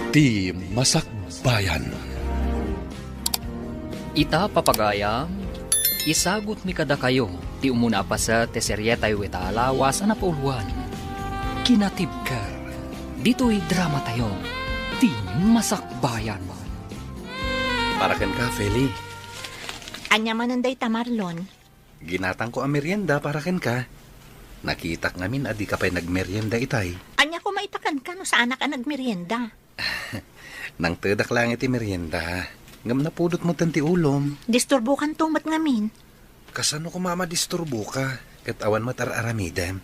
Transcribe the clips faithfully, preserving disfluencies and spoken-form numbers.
Ti Masakbayan. Ita, papagayam, isagutmi kadakayo ti umuna a paset ti serietayo ita a lawas a napauloan, Kinatibker. Ditoy dramatayo, Ti Masakbayan. Para kenka, Feli. Ania manen dayta, Marlon? Ginatangko a merienda para kenka. Nakitak ngamin a dika pay nagmerienda itay. Ania koma ita kenka no saanak a nagmerienda? Nangtedak laeng iti merienda. Ngem napudot metten ti ulom. Disturbokanto met ngamin. Kasano koma a madisturboka ket awan met ar-aramidem?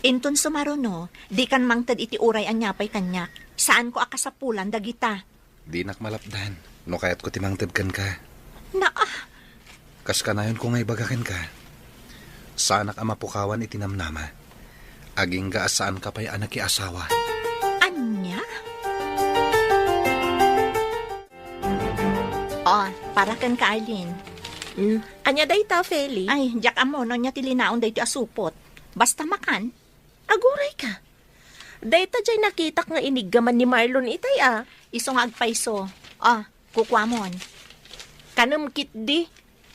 Inton sumaruno, dikan mangted iti uray ania pay kaniak. Saanko a kasapulan dagita. Dinak malapdan no kayatko ti mangted kenka. Naa, kas kanayonko nga ibaga kenka, saanak a mapukawan iti namnama, agingga a saanka pay a nakiasawa. Ania? Oh, para kenka, Arlene. Mm, ania dayta, Feli? Ay, diak ammo no ania ti linaon daytoy a supot. Basta makan. Agurayka. Dayta diay nakitak nga iniggaman ni Marlon itay a. Isu nga agpayso. Ah, kukuamon. Kanem ketdi.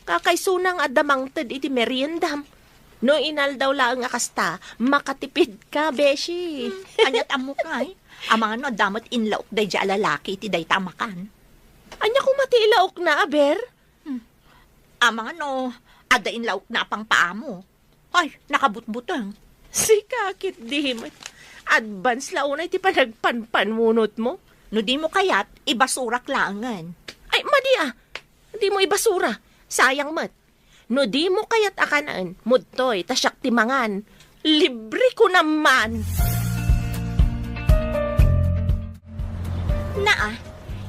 Kakaysona nga adda mangted iti meriendam. No inaldaw laeng a kasta, makatipidka, beshi. Hmm, aniat ammok, ay? Amangan no adda met inlaok daydiay a lalaki iti dayta a makan. Ania koma ti ilaokna, aber? Hmm. Amangan no adda inlaokna a pangpaamo. Ay, nakabutbuteng. Sika ketdi met. Advance la unay ti panagpanpanunotmo. No dimo kayat, ibasurak laengen. Ay, madi a. Dimo ibasura. Sayang met. No dimo kayat a kanaen, mudtoy, ta siak ti mangan. Libre ko naman. Naa,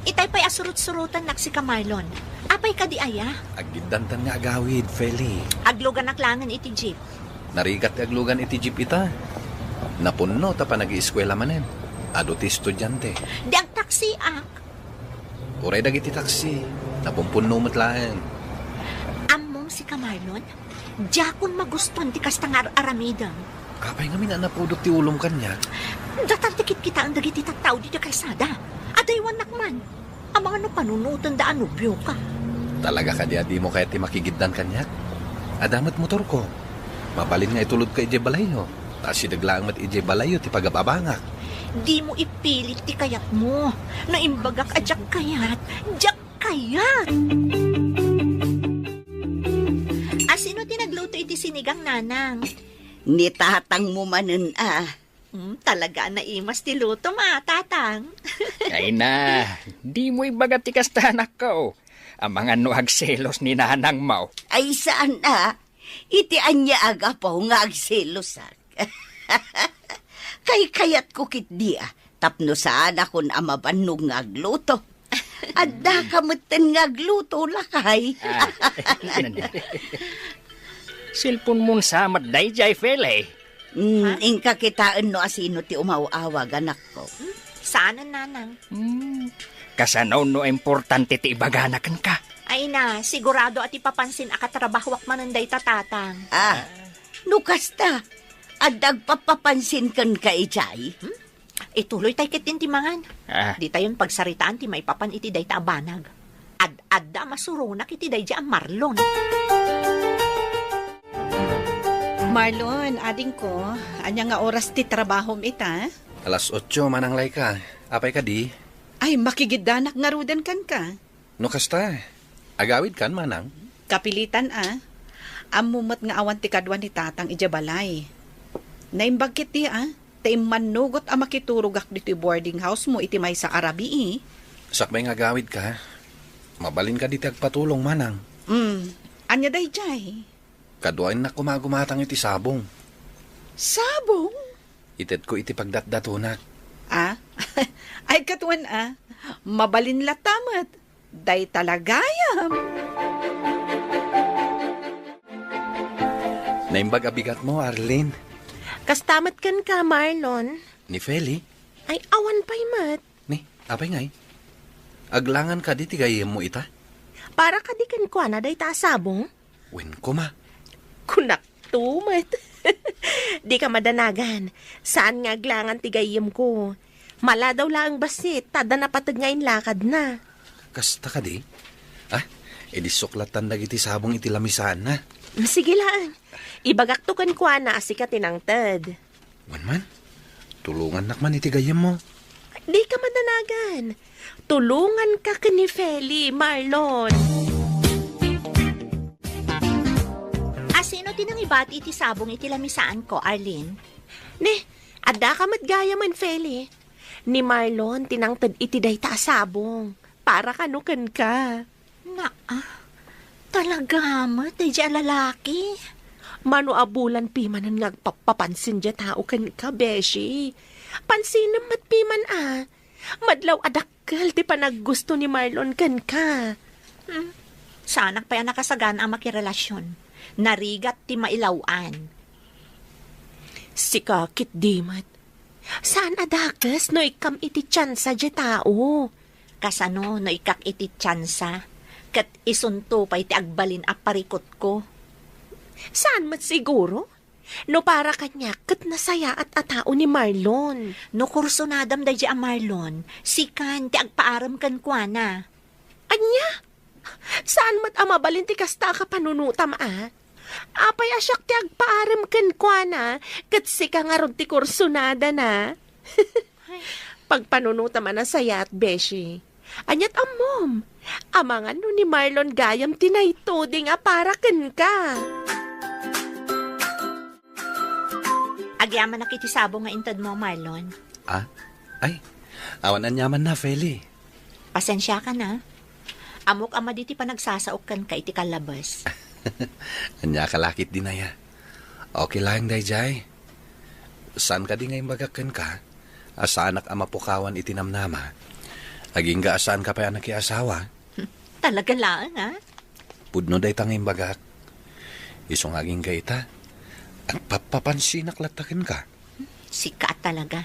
itay pay a surot-surotannak sika, Marlon. Apay kadi aya? Aggiddantan nga agawid, Feli. Agluganak laengen iti jeep. Narigat ti aglugan iti jeep ita. Napunno ta panagieskuela manen. Adu ti estudiante. Di agtaksiak. Uray dagiti taksi, napumpunno met laeng. Ammom sika, Marlon? Diakon magustuan ti kasta nga ar-aramidem. Apay ngamin a napudot ti ulom kaniak? Datar ti kitkitaen dagiti tattao ditoy kalsada. Adaywannak man. Amangan no panunotenda a nobioka. Talaga kadi a dimo kayat ti makigiddan kaniak? Adda met motorko. Mabalin nga itulodka idiay balayyo. Ta asideg laeng met idiay balayyo ti pagababangak. Dimo ipilit ti kayatmo. No imbagak a diak kayat, diak kayat! Asino ti nagluto iti sinigang, Nanang? Ni tatangmo manen a. Hmm, talaga a naimas ti lutom a, Tatang. Ay na, dimo ibaga ti kasta, anakko. Amangan no agselos ni nanangmo. Ay, saan a? Iti ania a gapu nga agselosak? Kaykayatko ketdi a, tapno saanakon a mabannog nga agluto. Addaka metten nga agluto, lakay. Ah, ano niya? Cellphone-mon sa met daydiay, Feli. Mm, ha? Inka kitaen no asino ti umaw-awag, anakko. Hmm? Saanen, Nanang? Hmm, kasano no importante ti ibagana kenka? Ay na, sigurado a ti papansin a katrabahoak manen dayta, Tatang. Ah, no kasta, adda agpapapansin kenka idiay? Hmm? Ituloytay ketdin ti mangan. Ah. Ditayon pagsaritaan ti maipapan iti dayta a banag. Ad-adda a masuronak iti daydiay a Marlon. Marlon, adingko, ania nga oras ti trabahom ita? Alas otso, Manang Laika. Apay kadi? Ay, makigiddanak ngaruden kenka. No kasta, agawidkan, Manang? Kapilitan a. Ammom met nga awan ti kadua ni Tatang idiay balay. Naimbag ketdi a, ta immannugot a makiturogak ditoy boarding house-mo iti maysa a rabii. Sakbay nga agawidka, mabalin kadi ti agpatulong, Manang. Mm. Ania daydiay? Kaduaennak koma a gumatang iti sabong. Sabong? Itedko iti pagdatdatonak. Ah? Ay, katuan a. Mabalin latta met. Dayta la gayam. Naimbag a bigatmo, Arlene. Kasta met kenka, Marlon. Ni Feli? Ay, awan pay met. Ni, apay ngay? Aglangan kadi ti gayyemmo ita? Para kadi kenkuana dayta a sabong? Wen koma. Kunakto met. Dika madanagan. Saan nga aglangan ti gayyemko. Maladaw laeng bassit, ta adda napateg nga inlakadna. Kasta kadi? Ah, idi suklatan dagiti sabong iti lamisaanna. Sige laeng. Ibagakto kenkuana a sika ti nangted. Wen man, tulongannak man iti gayyemmo. Dika madanagan. Tulonganka ken ni Feli, Marlon. Asino ti nangibati iti sabong iti lamisaanko, Arlene? Ne, addaka met gayamen, Feli. Ni Marlon ti nangted iti dayta a sabong. Para kano kenka. Naa, talaga met, daydiay a lalaki. Mano a bulan pimanen nga agpappapansin diay tao kenka, beshi. Pansinem met piman a. Madlaw a dakkel ti panaggusto ni Marlon kenka. Hmm. Saanak pay a nakasagana a makirelasion. Narigat ti mailaw-an. Sika ketdi met. Saan a dakes no ikkam iti tiansa diay tao? Kasano no ikkak iti tiansa, ket isunto pay ti agbalin a parikutko? Saan met siguro? No para kaniak, ket nasayaat a tao ni Marlon. No kursunadam daydiay a Marlon, sikan ti agpaarem kenkuana. Ania? Saan met a mabalin ti kasta a kapanunotam a? Apay a siak ti agpaarem kenkuana, ket sika ngarud ti kursunadana? Pagpanunotam a nasayaat, beshi. Aniat ammom? Amangan no ni Marlon gayam ti naituding a para kenka. Agyamanak iti sabong nga intedmo, Marlon. Ah? Ay, awan aniamanna, Feli. Pasensiakan a. Ammok a madi ti panagsasaok kenka iti kallabes. Ania ka la ketdi, Naya? Okay laeng daydiay. Saan kadi nga imbagak kenka a saanak a mapukawan iti namnama? Agingga a saanka pay a nakiasawa? Talaga laeng, a? Pudno dayta nga imbagak. Isu nga agingga ita, agpappapansinak latta kenka. Sika talaga.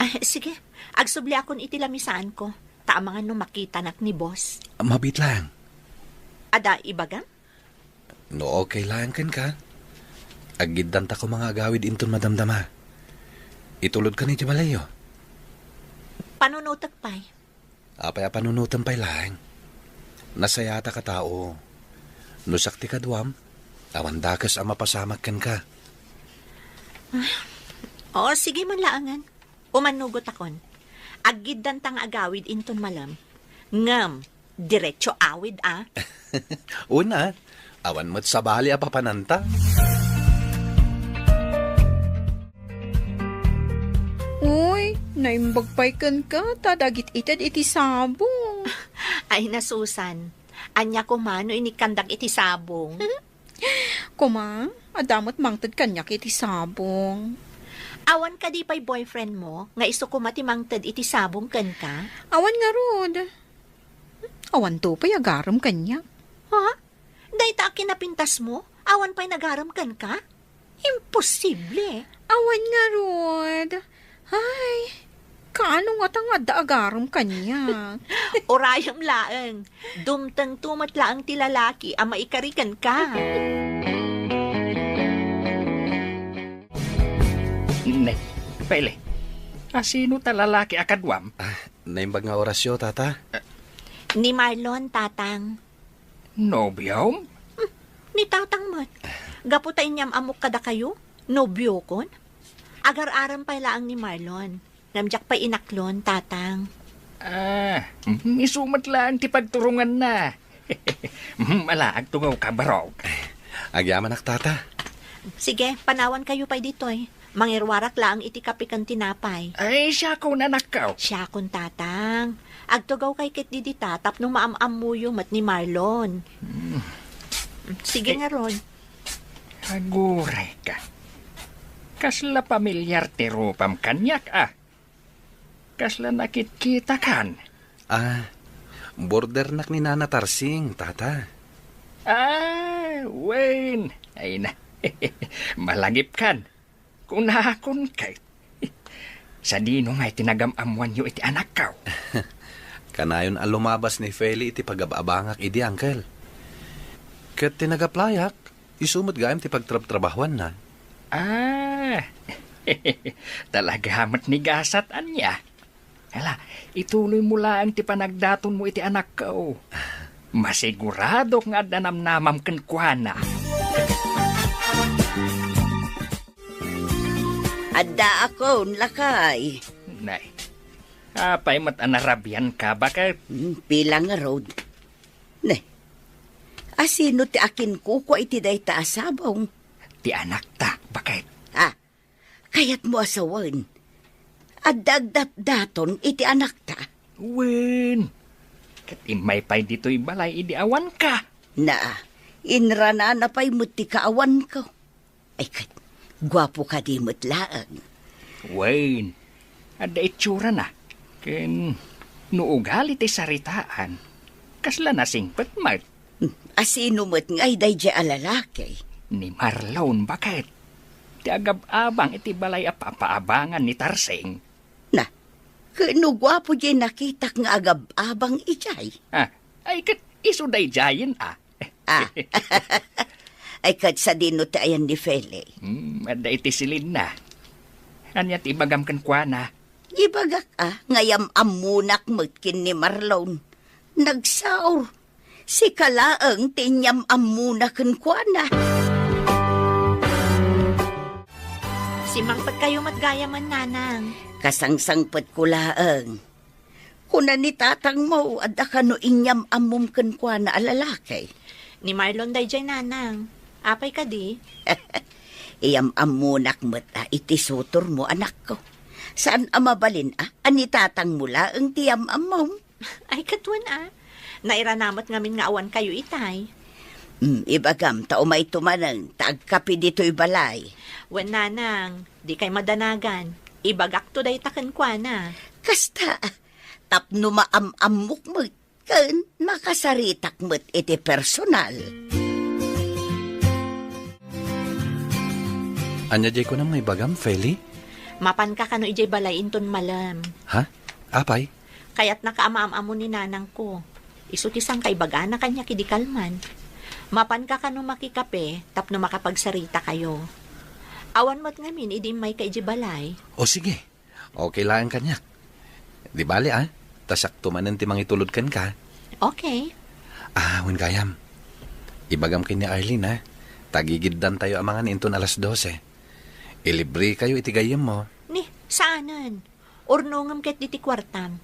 Ah, sige, agsubliakon iti lamisaanko, ta amangan no makitanak ni boss. Mabiit laeng. Adda ibagam? No okay laeng kenka, aggiddanta koma nga agawid inton madamdama. Itulodkan iti balayyo. Panunotek pay. Apay a panunotem pay laeng? Nasayaatak a tao. No siak ti kaduam, awan dakes a mapasamak kenka. O, sige man laengen. Umannugotakon. Aggiddanta nga agawid inton malem. Ngem, diretso awid a. Una, awan met sabali a papananta. Uy, naimbag pay kenka ta dagit-ited iti sabong. Ay, nasusan. Ania koma no inikkandak iti sabong? Koma, adda met mangted kaniak iti sabong. Awan kadi pay boyfriend mo nga isu koma ti mangted iti sabong kenka? Awan ngarud. Awanto pay agarem kaniak. Ha? Dayta a kinapintas mo, awan pay nagarem kenka? Imposible. Awan ngarud. Ay, kaano ngata nga adda agarem kaniak? Urayem laeng. Dumtengto met laeng ti lalaki a maikari kenka. Ne, Pele, asino ta lalaki a kaduam? Ah, naimbag nga Horacio, tata. Ni Marlon, tatang. Nobiom? Hmm, ni tatang met. Gapu ta inyam-ammok kadakayo, nobiokon. Agar-arem pay laeng ni Marlon. Ngem diak pay inaklon, tatang. Ah, mm, isu met laeng ti pagturonganna. Mm, ala, agtugawka, barok. Agyamanak, tata. Sige, panawankayo pay ditoy. Mangiruarak laeng iti kape ken tinapay. Ay, siakon, anakko. Siakon, tatang. Agtugawkay ketdi dita tapno maam-ammoyo met ni Marlon. Hmm. Sige Eh, ngarud. Aguray ka. Kasla pamilyar ti rupam kaniak, a. Kasla nakitkitakan. Ah, bordernak ni Nana Tarsing, tata. Ah, wen. Ay na. Malagipkan. Kunakon kay. Sadino nga iti nagam-ammoanyo iti anakko? Kanayon a lumabas ni Feli iti pagab-abangak idi, uncle. Ket ti nagaplayak, isu met gayam ti pagtrabtrabahuanna. Ah, talaga met ni gasat, ania? Hala, ituloy mo laeng ti panagdatonmo iti anakko. Masiguradok nga adda namnamam kenkuana. Addaakon, lakay. Nay, apay met a narabianka, baket? Hmm, pila ngarud? Ne, asino ti akinkukua iti dayta a sabong? Ti anakta, baket? Ah, kayatmo a sawen, adda agdatdaton iti anakta? Wen, ket immay pay ditoy balay idi awanka. Na, inranana pay met ti kaawanko. Ay, ket, guapo kadi met laeng? Wen, adda itsurana. Ken no ugali ti saritaan, kasla nasingpet met. Hmm, asino met ngay daydiay a lalaki? Ni Marlon, baket? Ti agab-abang iti balay a papaabangan ni Tarsing. Na, ket no guapo diay nakitak nga agab-abang idiay? Ah, ay ket isu daydiayen a. Ah. Ay, ket sadino ti ayan ni Feli? Hmm, adda iti silinna. Ania ti ibagam kenkuana? Ibagak a, nga iyam-ammonak met ken ni Marlon. Nagsaor. Sika laeng ti inyam-ammona kenkuana. Simmangpetkayo met gayamen, Nanang. Kasangsangpetko laeng. Kuna ni tatangmo, adda kano inyam-ammom kenkuana a lalaki? Ni Marlon daydiay, Nanang. Apay kadi? Iyam-ammonak met a iti sutormo, anakko. Saan a mabalin a, a ni tatangmo laeng ti iyam-ammom? Ay, ket wen a. Nairana met ngamin nga awankayo itay. Mm, ibagam ta umayto manen, ta agkape ditoy balay. Wen, Nanang, dikay madanagan. Ibagakto dayta kenkuana. Kasta, tapno maam-ammok met, ken makasaritak met iti personal. Ania diay kunam nga ibagam, Feli? Mapanka kano idiay balay inton malem. Ha? Apay? Kayatnaka a maam-ammo ni nanangko. Isu ti sangkaibagana kaniak idi kalman. Mapanka kano makikape tapno makapagsarita kayo. Awan met ngamin idi immayka idiay balay. O sige. Okay laeng kaniak. Di bale, a. Ta siakto manen ti mangitulod kenka. Okay. A, wen gayam. Ibagam ken ni Arlene, a. Tagigiddantayo a mangan inton alas dose. Ilibrekayo iti gayyemmo. Ni, saanen. Urnongem ketdi ti kuartam.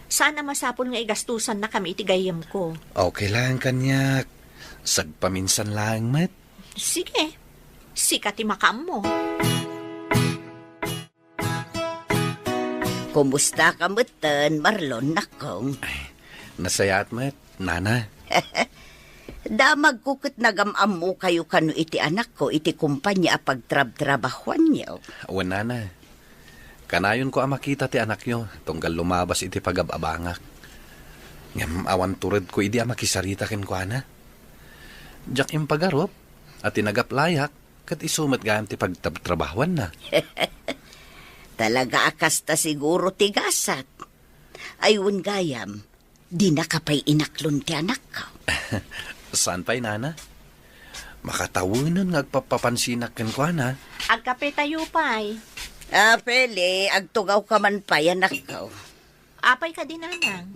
Saan a masapul nga igastosannakami iti gayyemko. Okay laeng kaniak. Sagpaminsan laeng met. Sige. Sika ti makaammo. Kumustaka metten, Marlon, nakkong? Ay, nasayaat met, Nana. Damagko ket nagam-ammokayo kano iti anakko iti kompania a pagtrabtrabahoanyo. Wen, Nana. Kanayonko a makita ti anakyo, tunggal lumabas iti pagab-abangak. Ngem awan turedko idi a makisarita kenkuana. Diak impagarup a ti nagaplayak, ket isu met gayam ti pagtrabtrabahoanna. Talaga a kasta siguro ti gasat. Ay, wen gayam, dinaka pay inaklon ti anakko. Saan pay, Nana? Makatawenen nga agpappapansinak kenkuana. Agkapetayo pay. A, Feli, agtugawka man pay, anakko. Apay kadi, Nanang?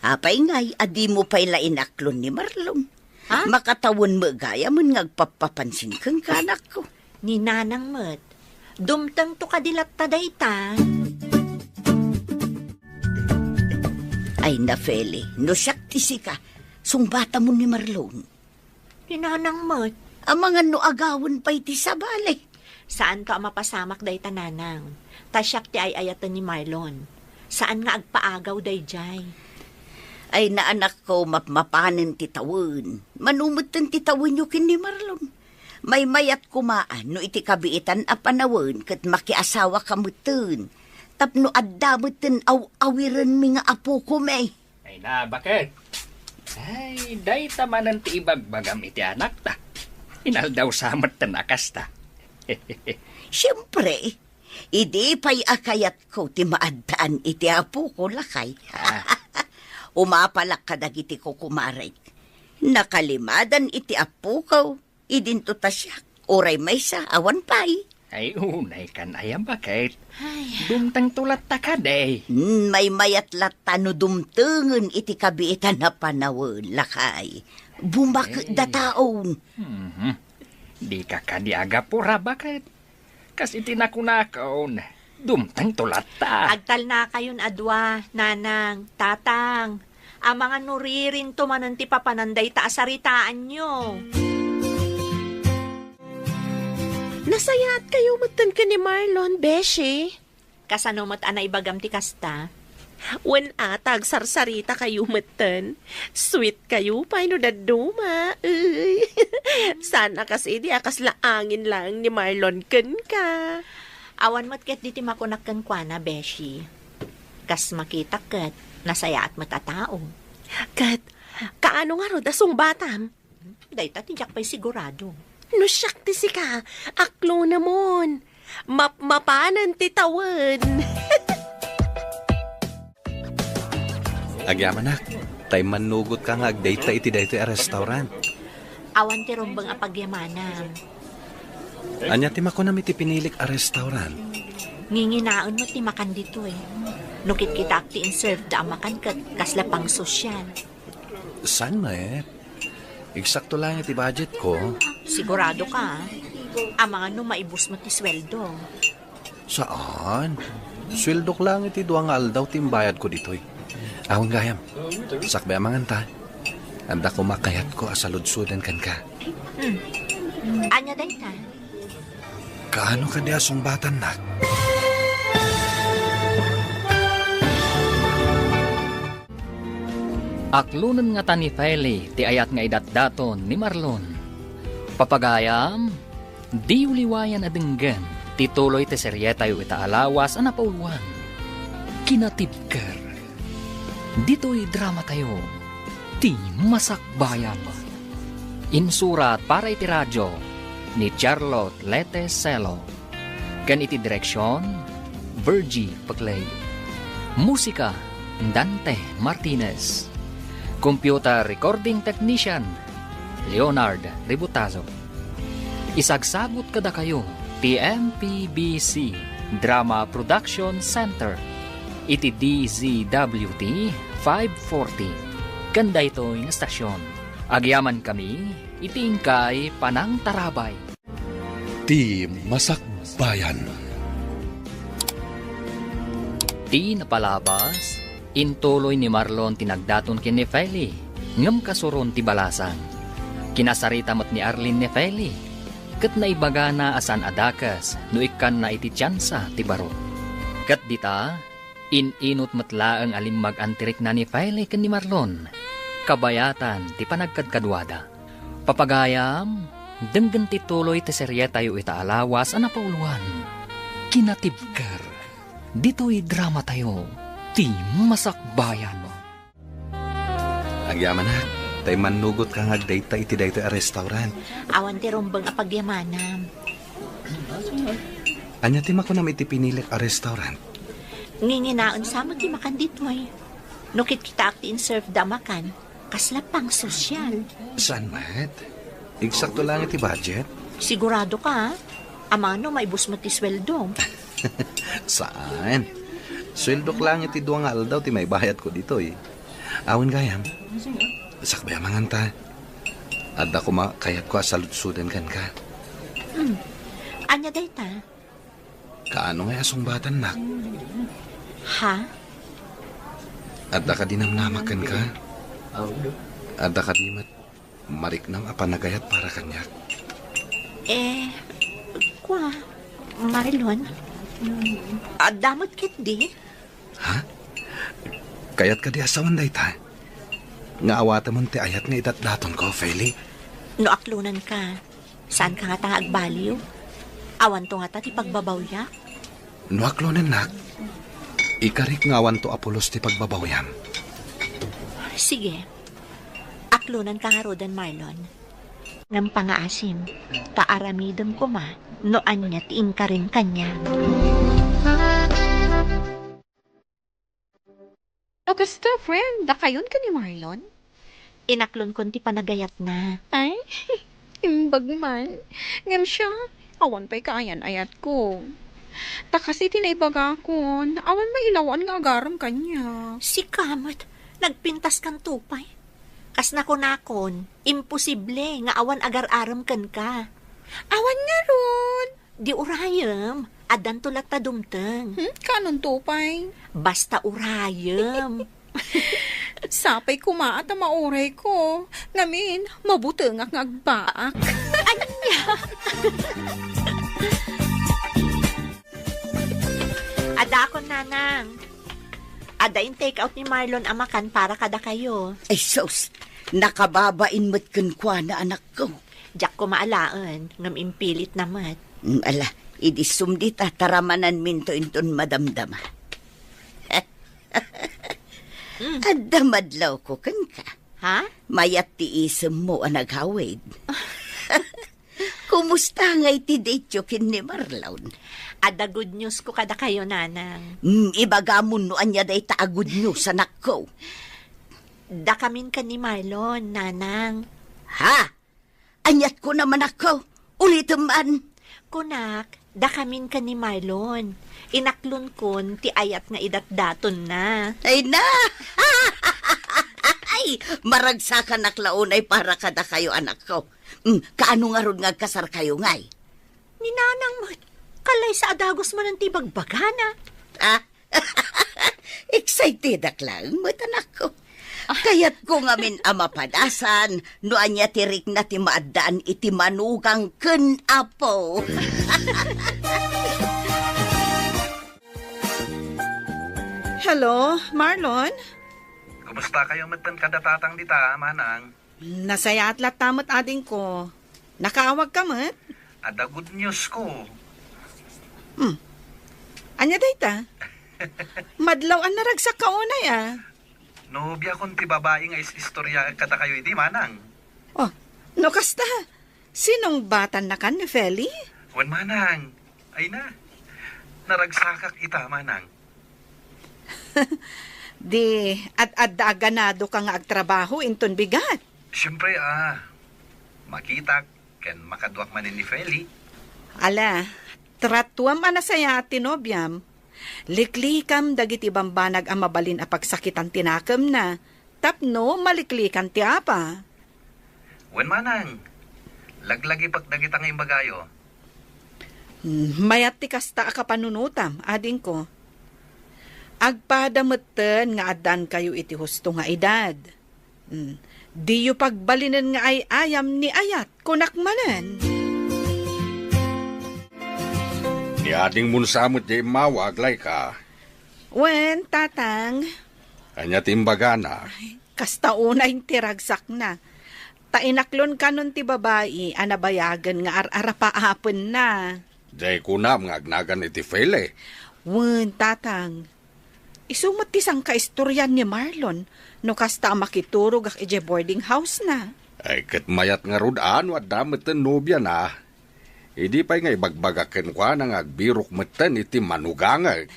Apay ngay a dimo pay la inaklon ni Marlon? Ha? Makatawen met gayamen nga agpappapansin kenka, anakko. Ni Nanang met. Dumtengto kadi latta dayta? Ay na, Feli, no siak ti sika, sungbatamon ni Marlon. Ni Nanang met. Amangan no agawen pay ti sabali. Saanto a mapasamak dayta, Nanang. Ta siak ti ay-ayaten ni Marlon. Saan nga agpaagaw daydiay. Ay, na, anakko, mapmapanen ti tawen. Mano metten ti tawenyo ken ni Marlon. Maymayat koma a no iti kabiitan a panawen ket makiasawaka metten. Tapno adda metten aw-awirenmi nga apokome. Ay na, baket? Ay, dayta manen ti ibagbagam iti anakta. Inaldaw sa metten a kasta. Siempre, idi pay a kayatko ti maaddaan iti apoko, lakay. Ah. Umapalak kadagiti kukumarek. Nakalimadan iti apoko, idinto ta siak, uray maysa, awan pay. Ay, unay kan aya, baket. Ay. Dumtengto latta kadi. Hmm, maymayat latta no dumtengen iti kabiitan a panawen, lakay. Bumaketda taon. Mhm. Dika kadi agapura, baket. Kas iti nakunakon, dumtengto latta. Agtalnakayon a dua, nanang, tatang. Amangan no ririnto manen ti papanan dayta a saritaanyo. Nasayaat kayo metten ken ni Marlon, beshi. Kasano met a naibagam ti kasta? Wen a, ta agsarsarita kayo metten. Sweet kayo pay no dadduma. Uy. Saan a kas idi a kasla angin laeng ni Marlon kenka. Awan met ketdi ti makunak kenkuana, beshi. Kas makitak ket, nasayaat met a tao. Ket, kaano ngarud a sungbatam? Dayta ti diak pay sigurado. No siak ti sika, aklonemon. Mapmapanen ti tawen. Agyamanak, tay mannugotka nga agdayta iti daytoy a restaurant. Awan ti rumbeng a pagyamanam. Ania ti makunam iti pinilik a restaurant? Nginginaen met ti makan ditoy. No kitkitaak ti inserve da a makan ket kasla pangsosyal. Saan met? Eksakto laeng iti budget ko. Sigurado ka, ah? Amangan no maibus met ti sweldo. Saan? Sweldok laeng iti dua nga aldaw ti imbayad ko ditoy. Awan gayam. Sakbay amangan ta. Adda koma kayatko a saludsoden kenka. Hmm. Ania dayta? Kaano kadi a sungbatannak? Aklonen ngata ni Feli ti ayat nga idatdaton ni Marlon. Papagayam, diyo liwayan a denggen ti tuloy ti serietayo ita a lawas a napauluan, Kinatibker. Ditoy dramatayo, Ti Masakbayan. Insurat para iti radio ni Charlotte Lete Celo. Ken iti direksion, Virgie Paclay. Musika, Dante Martinez. Computer recording technician, Leonard Ributazo. Isagsagut kadakayo ti M P B C Drama Production Center iti D Z W T five forty. Ken daytoy nga stasyon, agyamankami iti inkay panangtarabay. Ti Masakbayan. Ti napalabas, intuloy ni Marlon ti nagdaton ken ni Feli, ngem kasuron ti balasang. Kinasarita met ni Arlene ni Feli, ket naibagana a saan a dakes no ikkanna iti tiansa ti baro. Ket dita, in-inut met laeng a limmag-an ti rikna ni Feli ken ni Marlon, kabayatan ti panagkadkaduada. Papagayam, denggen ti tuloy ti serietayo ita a lawas a napauluan, Kinatibker. Ditoy dramatayo, Ti Masakbayan. Agyamanak, tay mannugotka nga agdayta iti daytoy a restaurant. Awan ti rumbeng a pagyamanam. Ania ti makunam iti pinilik a restaurant? Nginginaen sa met ti makan ditoy. No kitkitaak ti inserve da a makan, kasla pangsosyal. Saan met? Eksakto lang iti budget? Sigurado ka, ha? Amangan no maibus met ti sweldom. Saan? Sweldok lang iti dua nga aldaw ti maibayad ko ditoy. Awan gayam. Sakbay a manganta. Adda koma kayatko a saludsoden kenka. Hmm. Ania dayta? Kaano ngay a sungbatannak? Ha? Adda kadi namnamak kenka? Adda kadi met mariknam a panagayat para kaniak? Eh, kua, Marilon? Adda met ketdi? Ha? Kayat kadi a sawen dayta? Nga awatemon ti ayat nga idatdatonko, Feli? No aklonanka, saanka ngata nga agbaliw? Awanto ngata ti pagbabawyak? No aklonennak, ikarik nga awanto a pulos ti pagbabawyam. Sige. Aklonanka ngaruden, Marlon. Ngem pangaasim, ta aramidem koma no ania ti inkarem kaniak. O kasta, friend, dakayon ken ni Marlon? Inaklonkon ti panagayatna. Ay, imbag man. Ngem siya, awan pay kaayan-ayatko. Ta kas iti naibagakon, awan mailawaan nga agarem kaniak. Sika met, nagpintaskan to pay. Kas nakunakon, imposible nga awan agar-arem kenka. Awan ngarud. Di urayem, addanto latta dumteng. Hmm, kaanonto pay? Basta urayem. Sapay koma a ta maurayko. Ngamin, mabutengak nga agbaak. Ania? Adakon, Nanang. Adda in take out ni Marlon a makan para kadakayo. Ay, sus. Nakababain met kenkuana, anakko. Diak koma alaen, ngem impilitna met. Mm, ala, idi sumdita, taramananminto inton madamdama. Mm. Adda madlawko kenka. Ha? Mayat ti isemmo a naghawid. Kumusta ngay ti date-yo ken ni Marlon? Adda good news ko kadakayo, Nanang. Mm, ibagamon no ania dayta a good news, anakko. Dakamin ken ni Marlon, Nanang. Ha? Aniat kunam, anakko? Ulitem man. Kunak, dakamin ken ni Marlon. Inaklonkon ti ayat nga idatdatonna. Ay na! Ay, maragsakanak la unay para kadakayo, anakko. Mm, kaano ngarud nga agkasarkayo ngay? Ni Nanang met, kalaysa a dagus manen ti bagbagana. Ah? Excitedak laeng met, anakko. Kayatko ngamin a mapadasan no ania ti rikna ti maaddaan iti manugang ken apo. Hello, Marlon? Kumusta kayo metten kada tatang dita, Manang? Nasayaat latta met, adingko. Nakaawagka met? Adda good news ko. Hmm. Ania dayta? Madlaw a naragsakka unay, a. Nobiakon ti babai nga is-istorya kadakayo idi, Manang. Oh, no kasta, sinungbatannakan ni Feli? Wen, Manang. Ay na, naragsakak ita, Manang. Di, ad-adda a ganadoka nga agtrabaho inton bigat. Siempre, a, makitak ken makaduak manen ni Feli. Ala, tratuam a nasayaat ti nobiam. Liklikam dagiti bambanag a mabalin a pagsakitan ti nakemna, tapno maliklikan ti apa. Wen, Manang, laglagipek dagita nga imbagayo. Hmm, mayat ti kasta a kapanunotam, adingko. Agpada metten nga addankayo iti husto nga edad. Hmm, diyo pagbalinen nga ay-ayam ni ayat, kunak manen. Ni adingmon sa met ti immawag, Laika. Wen, tatang. Ania ti imbagana? Ay, kasta unay ti ragsakna. Ta inaklon kanon ti babai a nabayagen nga ar-arapaapenna. Diay kunam nga agnagan iti Feli? Wen, tatang. Isu met ti sangkaistorian ni Marlon no kasta a makiturogak idiay boarding house-na. Ay, ket mayat ngarud a no adda metten nobiana. Idi pay nga ibagbagak kenkuana nga agbirok metten iti manugangek.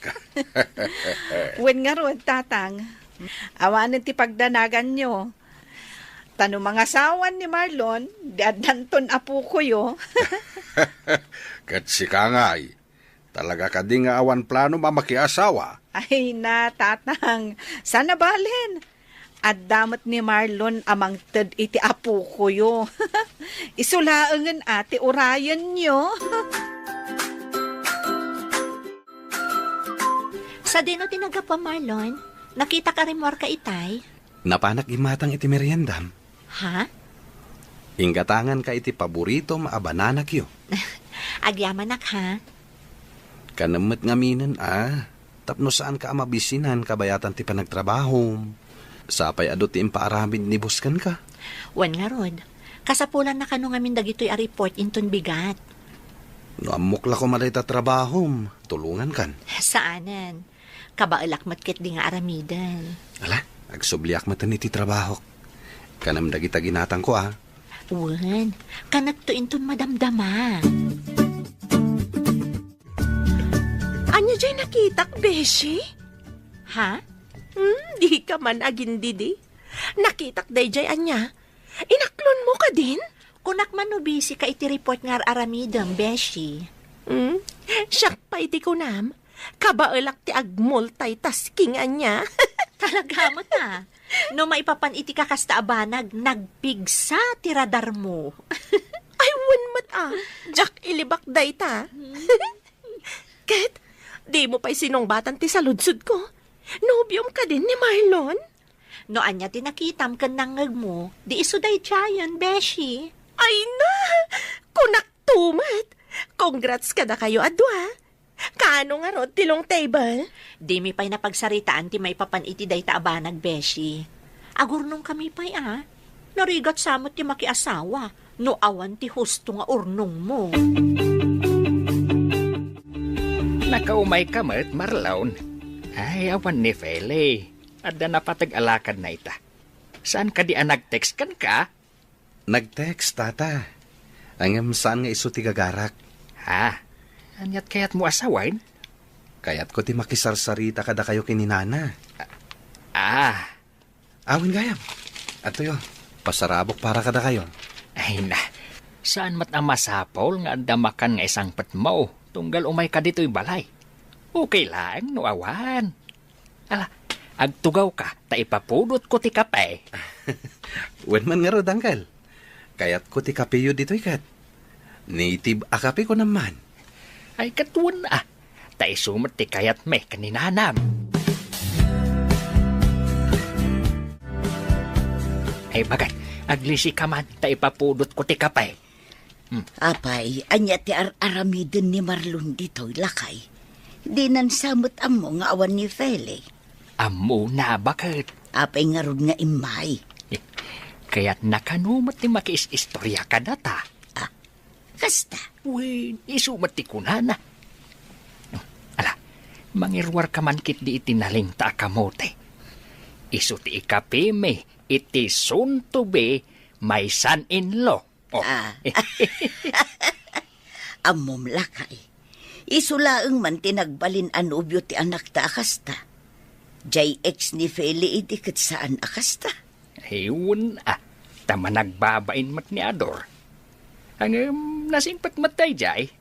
Wen ngarud, tatang. Awanen ti pagdanaganyo. Ta no mangasawan ni Marlon, di addanton apokoyo. Ket sika ngay, talaga kadi nga awan planom a makiasawa? Ay na, tatang. Sana balen. Adda met ni Marlon a mangted iti apokoyo. Isu laengen a ti urayenyo. Sadino ti naggapuam, Marlon? Nakitak a rimmuarka itay? Napanak immatang iti meriendam. Ha? Inggatanganka iti paboritom a banana cue. Agyamanak, ha? Kanem met ngaminen a, tapno saanka a mabisinan kabayatan ti panagtrabahom. Sapay adu ti impaaramid ni boss kenka. Wen ngarud, kasapulanna kano ngamin dagitoy a report inton bigat. No ammok la koma dayta trabahom, tulongankan. Saanen. Kabaelak met ketdi nga aramiden. Ala, agsubliak met iti trabahok. Kanem dagita ginatangko, a. Wen, kanekto inton madamdama. Ania jay nakitak, beshi? Ha? Hmm, dika man agindidi. Nakitak dayjay ania? Inaklonmo kadin? Kunak man no busy ka iti report nga ar-aramidem, beshi. Hmm? Siak pay ti kunam. Kabaelak ti agmultitasking ania. Talaga met a. No maipapan iti kakasta a banag, nagpigsa ti radarmo. Ay, wen met a. Diak ilibak dayta. Ket, dimo pay sinungbatan ti saludsodko? Nobiom kadin ni Marlon? No ania ti nakitam ken nangngegmo, di isu daydiayen, beshi. Ay na! Kunak to met! Congrats kadakayo a dua! Kaano ngarud ti long table? Dimi pay napagsaritaan ti maipapan iti dayta a banag, beshi. Agurnongkami pay a. Narigat sa met ti makiasawa no awan ti husto nga urnongmo. Nakaumayka met, Marlon. Ay, awan ni Feli. Adda napateg a lakadna ita. Saan kadi a nag-text kenka? Nag-text, tata. Ngem saan nga isu ti gagarak. Ha? Aniat kayatmo a sawen? Kayatko ti makisarsarita kadakayo ken ni nana. Ah. Awen gayam. Adtoyo, pasarabok para kadakayo. Ay na, saan met a masapul nga adda makan nga isangpetmo tunggal umayka ditoy balay. Okay laeng no awan. Ala, agtugawka ta ipapudotko ti kape. Wen man ngarud, uncle. Kayatko ti kapeyo ditoy ket. Native a kape, kunam man. Ay, ket wen a. Ta isu met ti kayatmi ken ni nanam. Ay, bagat, aglisika man ta ipapudotko ti kape. Hmm. Apay, ania ti ar-aramiden ni Marlon ditoy, lakay? Dinan sa met ammo nga awan ni Feli. Ammona, baket. Apay ngarud nga immay? Kayatna kano met ti makiis-istorya kadata. Ah, kasta? Wen, isu met ti kunana. Ala, mangiruarka man ketdi iti nalingta a kamote. Isu ti ikapimi iti soon to be my son-in-law. Oh. Ah. Ammom, lakay. Isu laeng man ti nagbalin a nobio ti anakta a kasta. Jay ex ni Feli idi ket saan a kasta. Ay, wen a. Ta managbabain met ni Ador. Ngem, nasingpet met daydiay.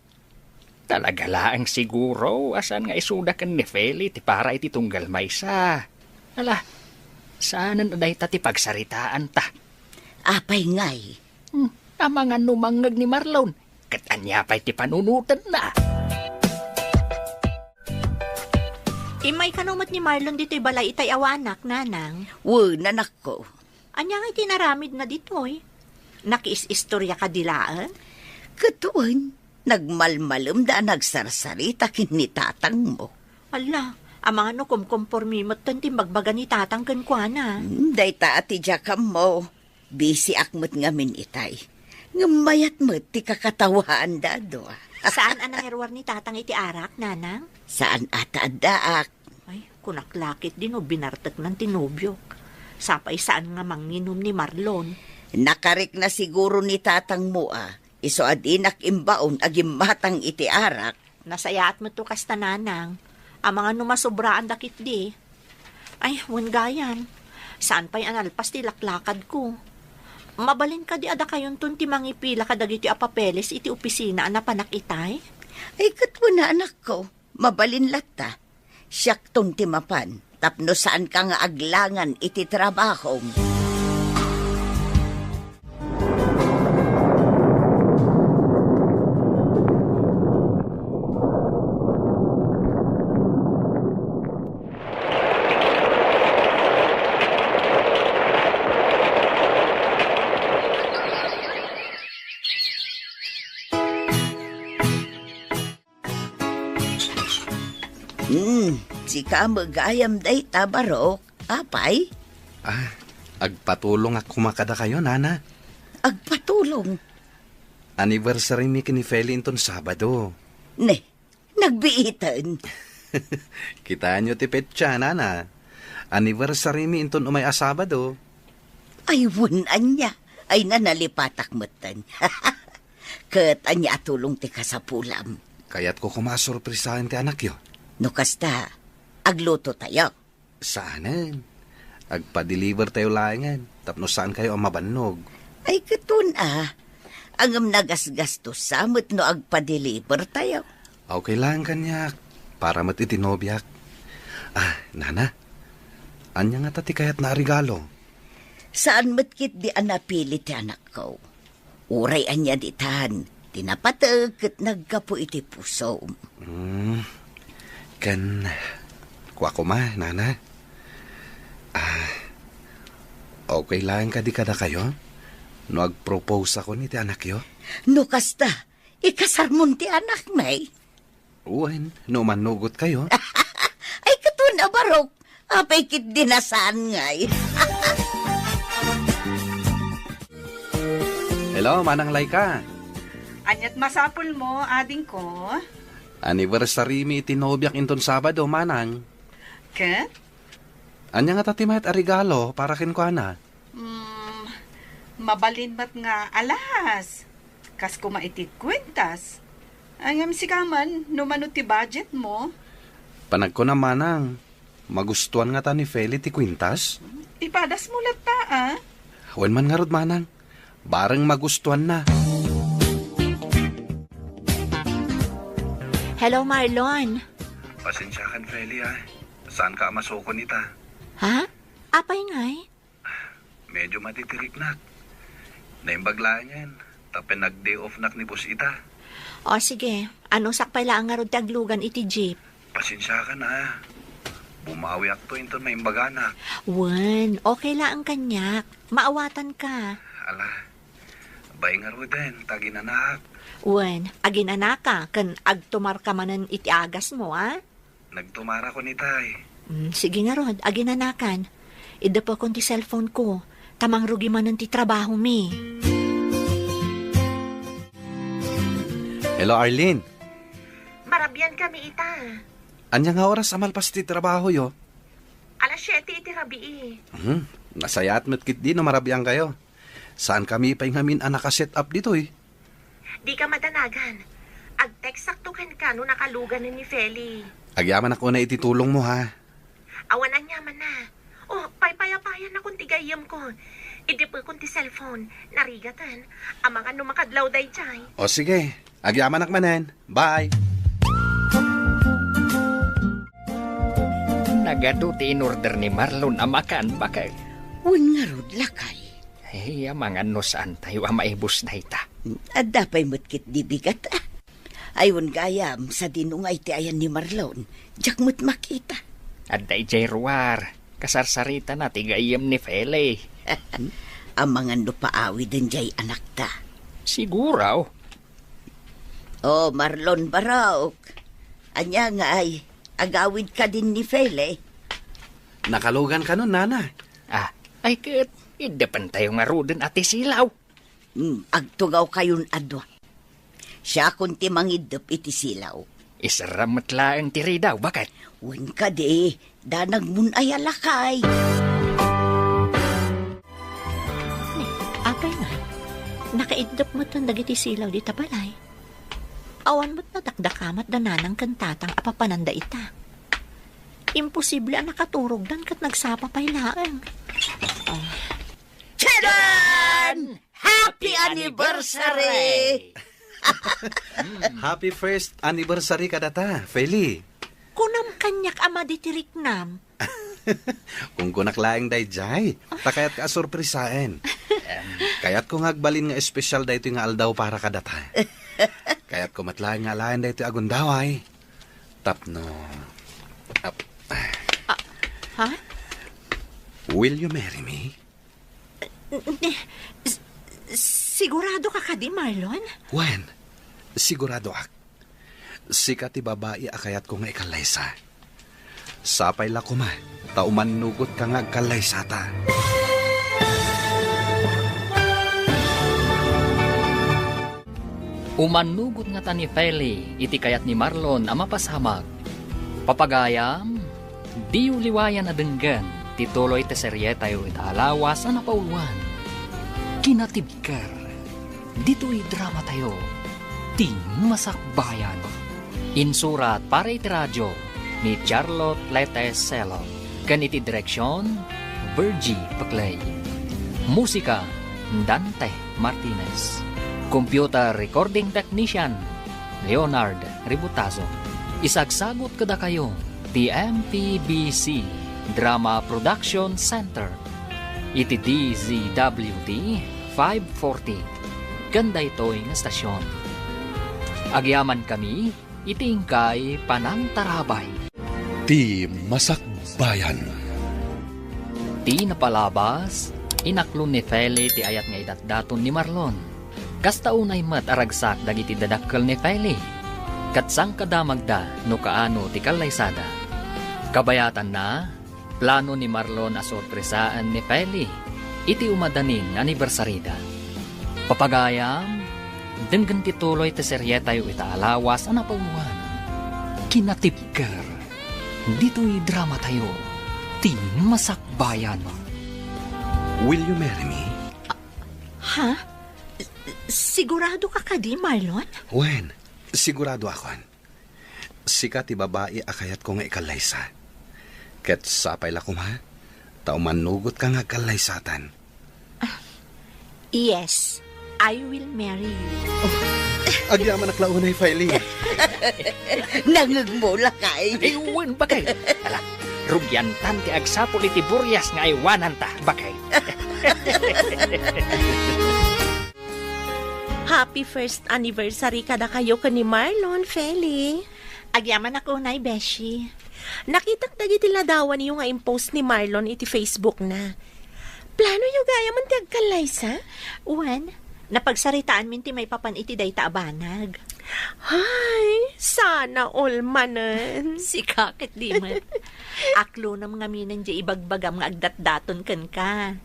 Talaga laeng siguro a saan nga isuda ken ni Feli ti para iti tunggal maysa. Ala, saanen a dayta ti pagsaritaanta. Apay ngay? Hmm, amangan no mangngeg ni Marlon, ket ania pay ti panunotenna? Immay kano met ni Marlon ditoy balay itay awanak, nanang? Wen, anakko. Ania ngay ti inaramidna ditoy? Nakiis-istorya kadi laeng? Ket wen, nagmalmalemda a nagsarsarita ken ni tatangmo. Ala, amangan no kumkompormi metten ti imbagbaga ni tatang kenkuana. Hmm, dayta a ti diak ammo. Bisiak met ngamin itay. Ngem mayat met ti kakatawaanda a dua. Saan a nangiruar ni tatang iti arak, nanang? Saan a ta addaak. Ay, kunak la ketdi no binarteknan ti nobiok. Sapay saan nga manginom ni Marlon. Nakarikna siguro ni tatangmo a, isu a dinak imbaon a gimmatang iti arak. Nasayaat met to kasta, nanang. Amangan no masobraanda ketdi. Ay, wen gayam. Saan pay a nalpas ti laklakadko. Mabalin kadi a dakayonton ti mangipila kadagitoy a papeles iti opisina a napanak itay? Ay, ket wen a, anakko. Mabalin latta. Siakton ti mapan, tapno saanka nga aglangan iti trabahom. Hmm, sika met gayam dayta, Barok. Apay? Ah, agpatulongak koma kadakayo, nana. Agpatulong? Anniversary mi ken ni Feli inton Sabado. Ne, nagbiiten? Kitaenyo ti petsa, nana. Anniversary mi inton umay a Sabado. Ay, wen ania. Ay, na, nalipatak metten. Ket ania a tulong ti kasapulam? Kayatko koma a sorpresaen ti anakyo. No kasta, aglutotayo. Saanen. Agpa-deliver tayo laengen, tapno saankayo a mabannog. Ay, ket wen a. Ngem nagasgastosa met no agpa-deliver tayo. Okay lang kaniak. Para met iti nobiak. Ah, nana, ania ngata ti kayatna a regalo? Saan met ketdi a napili ti anakko. Uray ania ditan, ti napateg ket naggapu iti pusom. Hmm, ken kua koma, nana. Ah, okay lang kadi kadakayo no agproposeakon iti anakyo? No kasta, ikasarmon ti anakmi? Wen, no mannugotkayo. Ay, katon a barok. Apay ketdi nasaan ngay? Hello, Manang Laika. Aniat masapulmo, adingko? Anniversary mi iti nobiak inton Sabado, Manang. Ket? Ania ngata ti mayat a regalo para kenkuana? Hmm, mabalin met nga alahas. Kas koma iti kuentas. Ay, ngem sika man, no mano ti budgetmo? Panagkunam, Manang, magustuan ngata ni Feli ti kuentas? Ipadasmo latta, a? Wen man ngarud, Manang. Bareng magustuanna. Hello, Marlon. Pasensiakan, Feli, a. Saanka a masukon ita? Ha? Apay ngay? Medyo madidiriknak. Naimbag laengen, ta pinag-day off-nak ni boss ita. O, sige. Anusak pay laeng ngarud ti aglugan iti jeep. Pasensiakan, a. Bumawiakto inton maimbaganak. Wen, okay laeng kaniak. Maawatanka. Ala, bay ngaruden, ta aginanaak. Wen, aginanaka, ken agtumarka manen iti agasmo, a? Nagtumarakon itay. Mm, sige ngarud, aginanakan. Iddepekon ti cellphone ko, ta mangrugi manen ti trabahomi. Hello, Arlene. Marabian kami ita. Ania nga oras a malpas ti trabahoyo? Alas siete iti rabii. Hmm, nasayaat met ketdi no marabiankayo. Saan kami pay ngamin a naka-set up ditoy? Dika madanagan. Ag-textakto kenka no nakaluganen ni Feli. Agyamanak unay iti tulongmo, ha? Awan aniamanna. O, paypayapayanakon ti gayyemko. Iddepekon ti cellphone. Narigaten. Amangan no makadlaw daydiay. O, sige. Agyamanak manen. Bye. Nagadu ti in-order ni Marlon a makan, baket. Wen ngarud, lakay. Ay, amangan no saantayo a maibus dayta. Adda pay met ketdi bigat, a. Ay, wen gayam, sadino ngay ti ayan ni Marlon? Diak met makita. Adda idiay ruar. Kasarsaritana ti gayyem ni Feli. Amangan no paawiden diay anakta. Siguro. O, Marlon Barok. Ania ngay, agawid kadin ni Feli? Nakalugan kanon, nana. Ah, ay ket, iddepentayo ngaruden a ti silaw. Hmm, agtugawkayon a dua. Siakon ti mangiddep iti silaw. Isarram met laeng ti ridaw, baket. Wen kadi, danagmon aya, lakay. Ni, apay nga, nakaiddep metten dagiti silaw dita balay. Awan met nadakdakamat da nanang ken tatang a papananda ita. Imposible a nakaturogdan ket nagsapa pay laeng. Ah. Tadaan! Happy anniversary! Happy first anniversary kadata, Feli. Kunam kaniak a maditiriknam. Kunkunak laeng daydiay, ta kayatka a sorpresaen. Kayatko nga agbalin nga espesyal daytoy nga aldaw para kadata. Kayatko met laeng nga alaen daytoy a gundaway. Tapno, ap-, Ah, ha? Will you marry me? N-, n-, s-, sigurado ka kadi, Marlon? Wen, siguradoak. Sika ti babai a kayatko nga ikallaysa. Sapay la koma, ta umannugot ka nga agkallaysata. Umannugot ngata ni Feli iti kayat ni Marlon a mapasamak. Papagayam, diyo liwayan a denggen ti tuloy ti serietayo ita a lawas a napauluan. Kinatibker, ditoy dramatayo, Ti Masakbayan. Insurat para iti radio ni Charlotte Lete Sello, ken iti direksion, Virgie Peclay. Musika, Dante Martinez. Computer Recording Technician, Leonard Ributazo. Isagsagut kadakayo ti M P B C Drama Production Center iti D Z W T five forty, ken daytoy nga stasyon. Agyamankami iti inkay panangtarabay. Ti Masakbayan. Ti napalabas, inaklon ni Feli ti ayat nga idatdaton ni Marlon. Kasta unay met a ragsak dagiti dadakkel ni Feli, ket sangkadamagda no kaano ti kallaysada. Kabayatanna, plano ni Marlon a sorpresaen ni Feli iti umadanin nga anibersarida. Papagayam, denggen ti tuloy ti serietayo ita a lawas a napauluan. Kinatibker, ditoy dramatayo, Ti Masakbayan. Will you marry me? Ha? Sigurado ka kadi, Marlon? Wen, sigurado akon. Sika ti babai a kayatko nga ikallaysa. Ket sapay la koma, ta umanugotka nga agkallaysatan. Yes, I will marry you. Agyamanak la unay, Feli. Nangngegmo lakay. Ay, wen, bakay. Ala, rugiantan ti agsapul iti burias nga aywananta, bakay. Happy first anniversary kadakayo ken ni Marlon, Feli. Agyamanak unay, Beshi. Nakitak dagiti ladawanyo nga impost ni Marlon iti Facebook na. Planoyo gayamen ti agkallaysa? Wen, napagsaritaanmin ti maipapan iti dayta a banag. Hay, sana all manen. Sika ket di met. Aklonam ngamin diay ibagbagam nga agdatdaton kenka.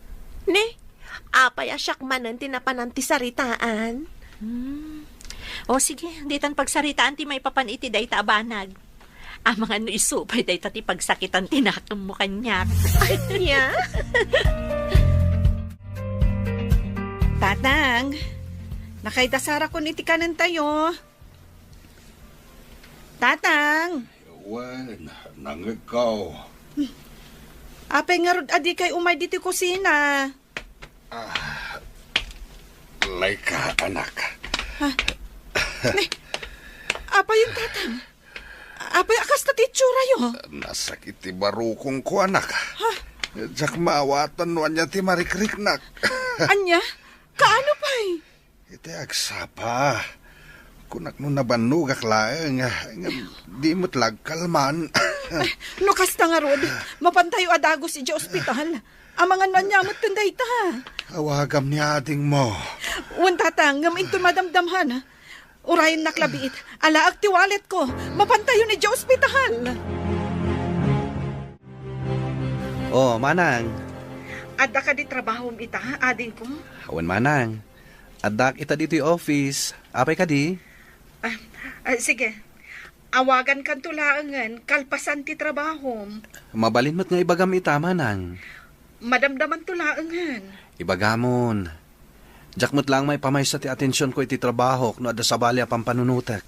Ne, apay a siak manen ti napanan ti saritaan? Hmm. O sige, ditan pagsaritaan ti maipapan iti dayta a banag. Amangan no isu pay dayta ti pagsakitan ti nakemmo kaniak. Ania? Tatang, nakaidasarakon iti kanentayo. Tatang! Wen, nangngegko. Apay ngarud a dikay umay ditoy kusina? Ah, layka, anak. Ha? Ne, apay, Tatang? Apay a kasta ti itsuratayo? Nasakit ti barukongko, anak. Ha? Diak maawatan no ania ti marikriknak. Ania? Kaano pay? Iti agsapa. Kunak no nabannogak laeng, ngem di met la agkalman. Eh, no kasta ngarud, mapantayo a dagus idiay ospital. Amangan no ania met ken dayta. Awagam ni adingmo. Wen, Tatang, ngem inton madamdamhan, urayennak la biit. Alaek ti walletko. Mapantayon idiay ospital. Oh, Manang. Adda kadi trabahom ita, adingko? Wen, Manang. Addaak ita ditoy office. Apay kadi? Ah, ah, sige. Awagankanto laengen kalpasan ti trabahom. Mabalin met nga ibagam ita, Manang. Madamdamanto laengen. Ibagamon. Diak met laeng maipamaysa ti atensionko iti trabahok no adda sabali a pampanunotek.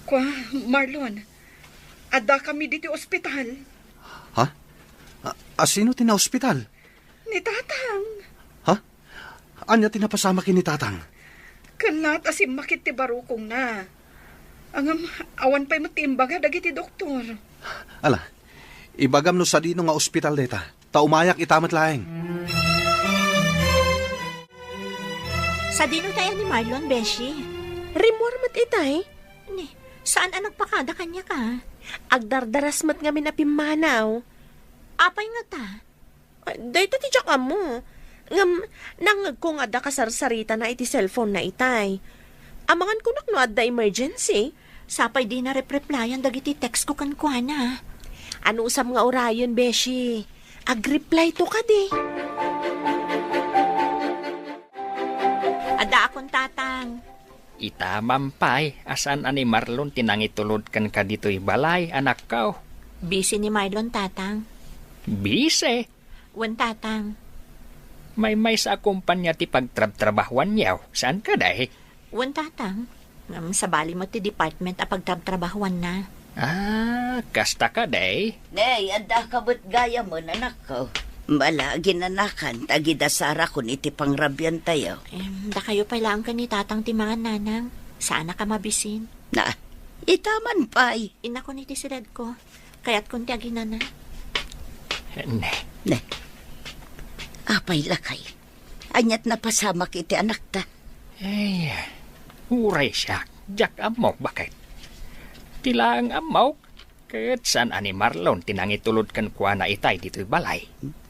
Kua, Marlon, addakami ditoy ospital. Ha? A, a sino ti naospital? Ni Tatang. Ha? Ania ti napasamak ken ni Tatang? Ken laat a simmakit ti barukongna. Ngem, awan pay met ti imbaga dagiti doktor. Ala, ibagam no sadino nga ospital dayta, ta umayak ita met laeng. Sadino tay ni Marlon, Beshi? Rimmuar met itay. Ni, saan a nagpakada kaniak a? Agdardaras met ngamin a pimmanaw. Apay ngata? Dayta ti diak ammo. Ngem, nangngegko nga adda kasarsaritana iti cellphone na itay. Amangan kunak no adda emergency. Sapay dina repreplayan dagiti text ko kenkuana. Anusam nga urayen, Beshi? Agreplayto kadi. Addaakon, Tatang. Ita man pay a saan a ni Marlon ti nangitulod kenka ditoy balay, anakko. Busy ni Marlon, Tatang. Busy? Wen, Tatang. Maymaysa a kompania ti pagtrabtrabahuanyo, saan kadi? Wen, Tatang. Ngem sabali met ti department a pagtrabtrabahuanna. Ah, kasta kadi? Nay, addaka met gayamen, anakko. Bala, ginanakan, ta agidasarakon iti pangrabiantayo. Em, dakayo pay laeng ken ni Tatang ti mangan, Nanang. Saanak a mabisin. Na, ita man pay. Innakon iti siledko. Kayatkon ti aginana. Ne. Ne. Apay, lakay? Aniat napasamak iti anakta? Ay, uray siak, diak ammok baket. Ti laeng ammok, ket saan a ni Marlon ti nangitulod kenkuana itay ditoy balay.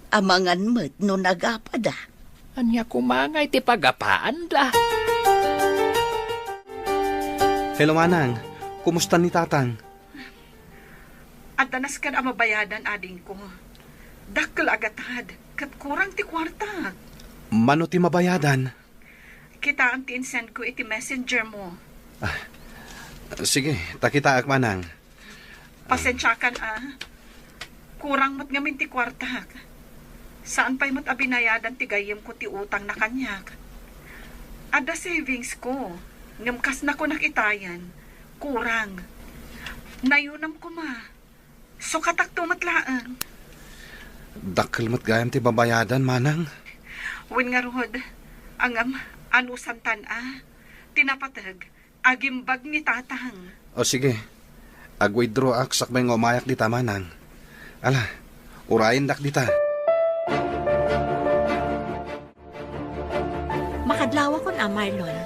Amangan met no nagapada. Ania koma ngay ti pagapaanda? Hello, Manang. Kumusta ni Tatang? Adda nasken a mabayadan, adingko. Dakkel a gatad, ket kurang ti kuarta. Mano ti mabayadan? Kitaem ti insend ko iti messenger mo. Ah, sige, ta kitaek, Manang. Pasensiakan, a. Kurang met ngamin ti kuartak. Saan pay met a binayadan ti gayyemko ti utangna kaniak. Adda savings ko, ngem kas nakunak itayen, kurang. Nayunam koma. Sukatakto met laeng. Dakkel met gayam ti babayadan, Manang. Wen ngarud, ngem, anusantan a, ti napateg, agimbag ni Tatang. O sige, ag-withdraw ak sakbay nga umayak dita, Manang. Ala, urayendak dita. Makadlawakon a, Marlon.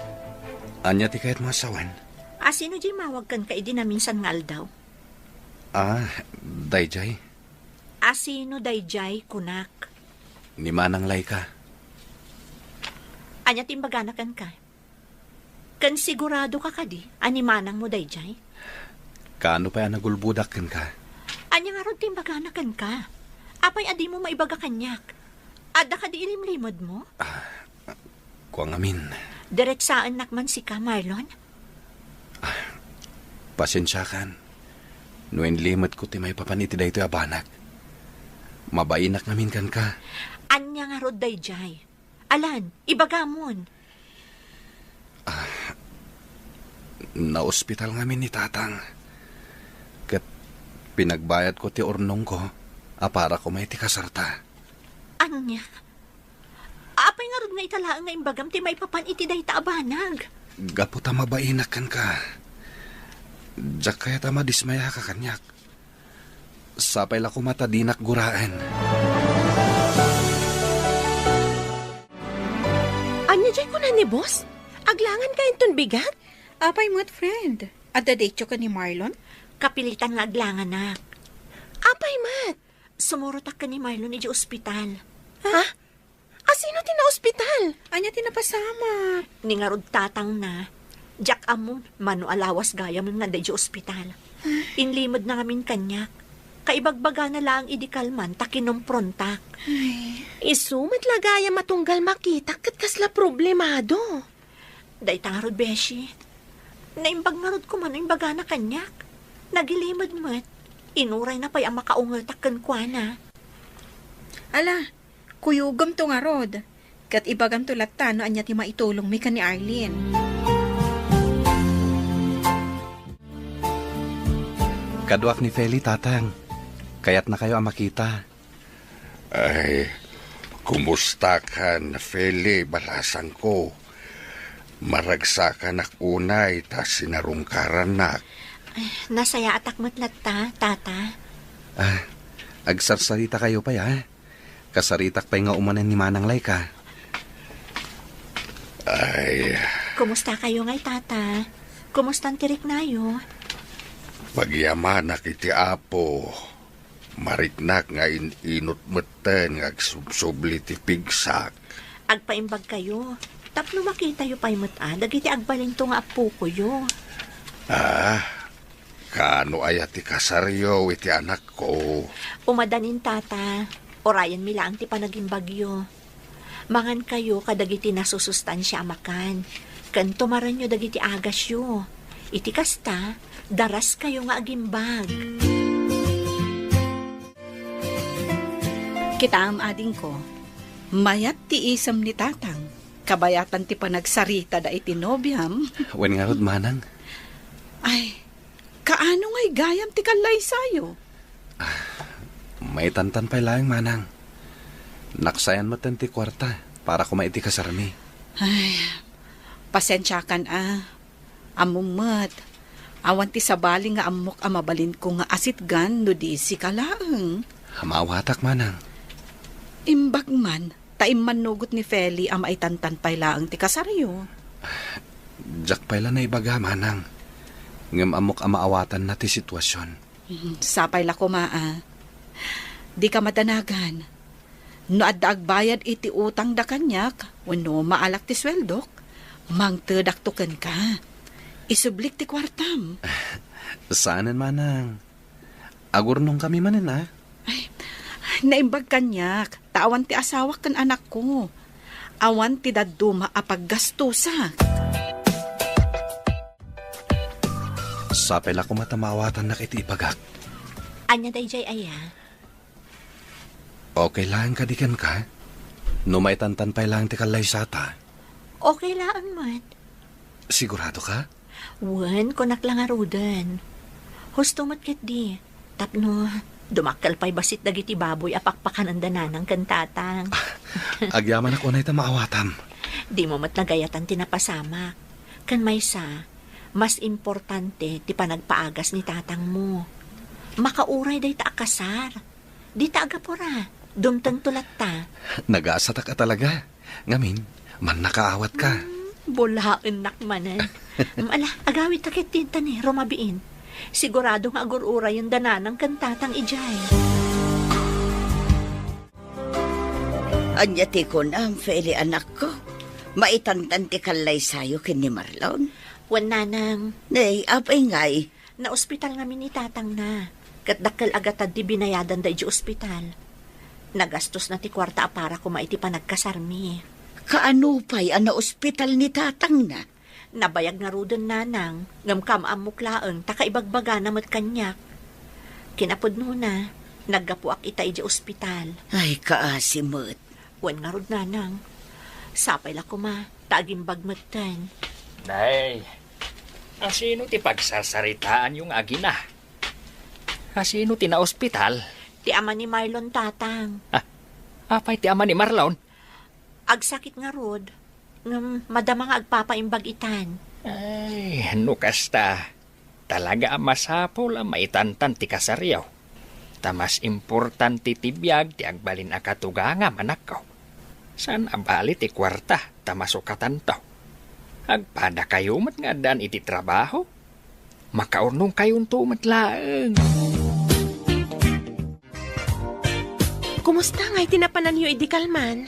Ania ti kayatmo a sawen? A, sino diay mawag kenka idi naminsan nga aldaw? Ah, daydiay. A, sino daydiay, kunak? Ni Manang Laika. Ania ti imbagana kenka? Ken sigurado ka kadi a ni manangmo daydiay? Kaano pay a nagulbodak kenka? Ania ngarud ti imbagana kenka? Apay a dimo maibaga kaniak? Adda kadi ilimlimedmo? Ah, kua ngamin. Diretsaennak man sika, Marlon. Ah, pasensiakan. No inlimedko ti maipapan iti daytoy a banag. Mabainak ngamin kenka. Ania ngarud daydiay? Alan, ibagamon. Ah, naospital ngamin ni Tatang. Ket pinagbayadko ti urnongko a para koma iti kasarta. Ania? Apay ngarud nga ita laeng nga imbagam ti maipapan iti dayta a banag? Gapu ta mabainak kenka. Diak kayat a madismayaka kaniak. Sapay la koma ta dinak guraen. Ania diay kuna ni boss? Aglanganka inton bigat? Apay met, friend? Adda daytoy ken ni Marlon? Kapilitan nga aglanganak. Apay met? Sumurotak ken ni Marlon idiay ospital. Ha? Asino ti naospital? Ania ti napasamak? Ni ngarud tatangna. Diak ammo, mano a lawas gayam nga adda idiay ospital. Inlimedna ngamin kaniak. Kaibagbagana laeng idi kalman ta kinumprontak. Ay. Isu met la gayam a tunggal makitak ket kasla problemado. Dayta ngarud, beshi. Naimbag ngarud koma no imbagana kaniak. Nagilimed met. Inurayna pay a makaungetak kenkuana. Ala, kuyogem to ngarud. Ket ibagamto latta no ania ti maitulongmi ken ni Arlene. Kaduak ni Feli, Tatang. Kayatnakayo a makita. Ay, kumustakan, Feli, balasangko? Maragsakanak unay ta sinarungkarannak. Ay, nasayaatak met latta, Tata. Ah, agsarsarita kayo pay, ha? Kasaritak pay nga umanen ni Manang Laika. Ay. Kumusta kayo ngay, Tata? Kumustan ti riknayo? Pagyamanak iti Apo. Mariknak nga in-inut metten nga agsubsubli ti pigsak. Agpaimbag kayo, tapno makitayo pay met a dagiti agbalinto nga appokoyo. Ah, kaano aya ti kasaryo iti anakko? Umadanin, Tata. Urayenmi laeng ti panagimbagyo. Mangankayo kadagiti nasusustansia a makan, ken tumarenyo dagiti agasyo. Iti kasta, daraskayo nga agimbag. Kitaem, adingko, mayat ti isem ni Tatang, kabayatan ti panagsaritada iti nobiam. Wen ngarud, Manang. Ay, kaano ngay gayam ti kallaysayo? Ah, maitantan pay laeng, Manang. Naksayan metten ti kuarta para koma iti kasarmi. Ay, pasensiakan a. Ammom met, awan ti sabali nga ammok a mabalinko nga asitgan no di sika laeng. Amaawatak, manang. Imbag man, ta immannugot ni Feli a maitantan pay laeng ti kasaryo. Diak pay la naibaga, manang. Ngem ammok a maawatanna ti situasion. Hmm, sapay la koma a. Dika madanagan. No adda agbayad iti utangda kaniak, wenno maalak ti sueldok, mangtedakto kenka. Isublik ti kuartam. Saanen, manang. Agurnongkami manen, a? Ay, naimbag kaniak, ta awan ti asawak ken anakko. Awan ti dadduma a paggastosak. Sapay la koma ta maawatannak iti ibagak. Ania daydiay aya? Okay laeng kadi kenka? No maitantan pay laeng ti kallaysata. Okay laeng met. Sigurado ka? Wen, kunak la ngaruden. Husto met ketdi. Tapno, dumakkel pay bassit dagiti baboy a pakpakananda nanang ken tatang. Agyamanak unay ta maawatam. Dimo met nagayatan ti napasamak. Ken maysa, mas importante ti panagpaagas ni tatangmo. Makauray dayta a kasar. Dita agapura, dumtengto latta. Nagasatak a talaga. Ngamin, mannakaawat ka. Hmm, bulaennak manen. Ala, agawidta ketdi ta ni rumabiin. Sigurado nga agur-urayenda nanang ken tatang idiay. Ania ti kunam, Feli, anakko? Maitantan ti kallaysayo ken ni Marlon? Wen, nanang. Nay, apay ngay? Naospital ngamin ni tatangna, ket dakkel a gatad ti binayadanda idiay ospital. Nagastosna ti kuarta a para koma iti panagkasarmi. Kaano pay a naospital ni tatangna? Nabayag ngaruden, nanang, ngem kaam-ammok laeng ta kaibagbagana met kaniak. Kinapudnona, naggapuak ita idiay ospital. Ay, kaasi met. Wen ngarud, nanang. Sapay la koma, ta agimbag metten. Nay, asino ti pagsarsaritaanyo nga agina? Asino ti naospital? Ti ama ni Marlon, tatang. Ah, apay ti ama ni Marlon? Agsakit ngarud, ngem madama nga agpapaimbag itan. Ay, no kasta, talaga a masapul a maitantan ti kasaryo. Ta mas importante ti biag ti agbalin a katugangam, anakko. Saan a bali ti kuarta ta masukatanto. Agpadakayo met nga addaan iti trabaho. Makaurnongkayonto met laeng. Kumusta ngay ti napananyo idi kalman?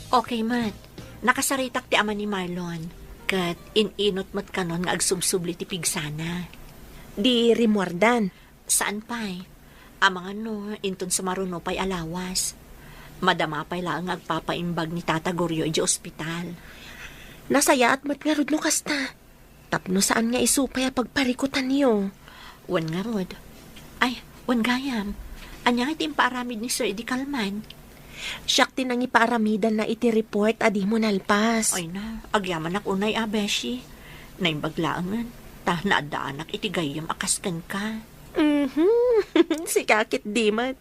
Okay met. Nakasaritak ti ama ni Marlon, ket in-inut met kanon nga agsubsubli ti pigsana. Di rimmuardan? Saan pay. Amangan no inton sumaruno pay a lawas. Madama pay laeng nga agpapaimbag ni Tata Goryo idiay ospital. Nasayaat met ngarud no kasta. Tapno saan nga isu pay a pagparikutanyo. Wen ngarud. Ay, wen gayam. Ania nga ti impaaramid ni Sir idi kalman? Siak ti nangipaaramidanna iti report a dimo nalpas. Ay na, agyamanak unay a, beshi. Naimbag laengen, ta naaddaanak iti gayyem a kas kenka. Mhm. Sika ketdi met.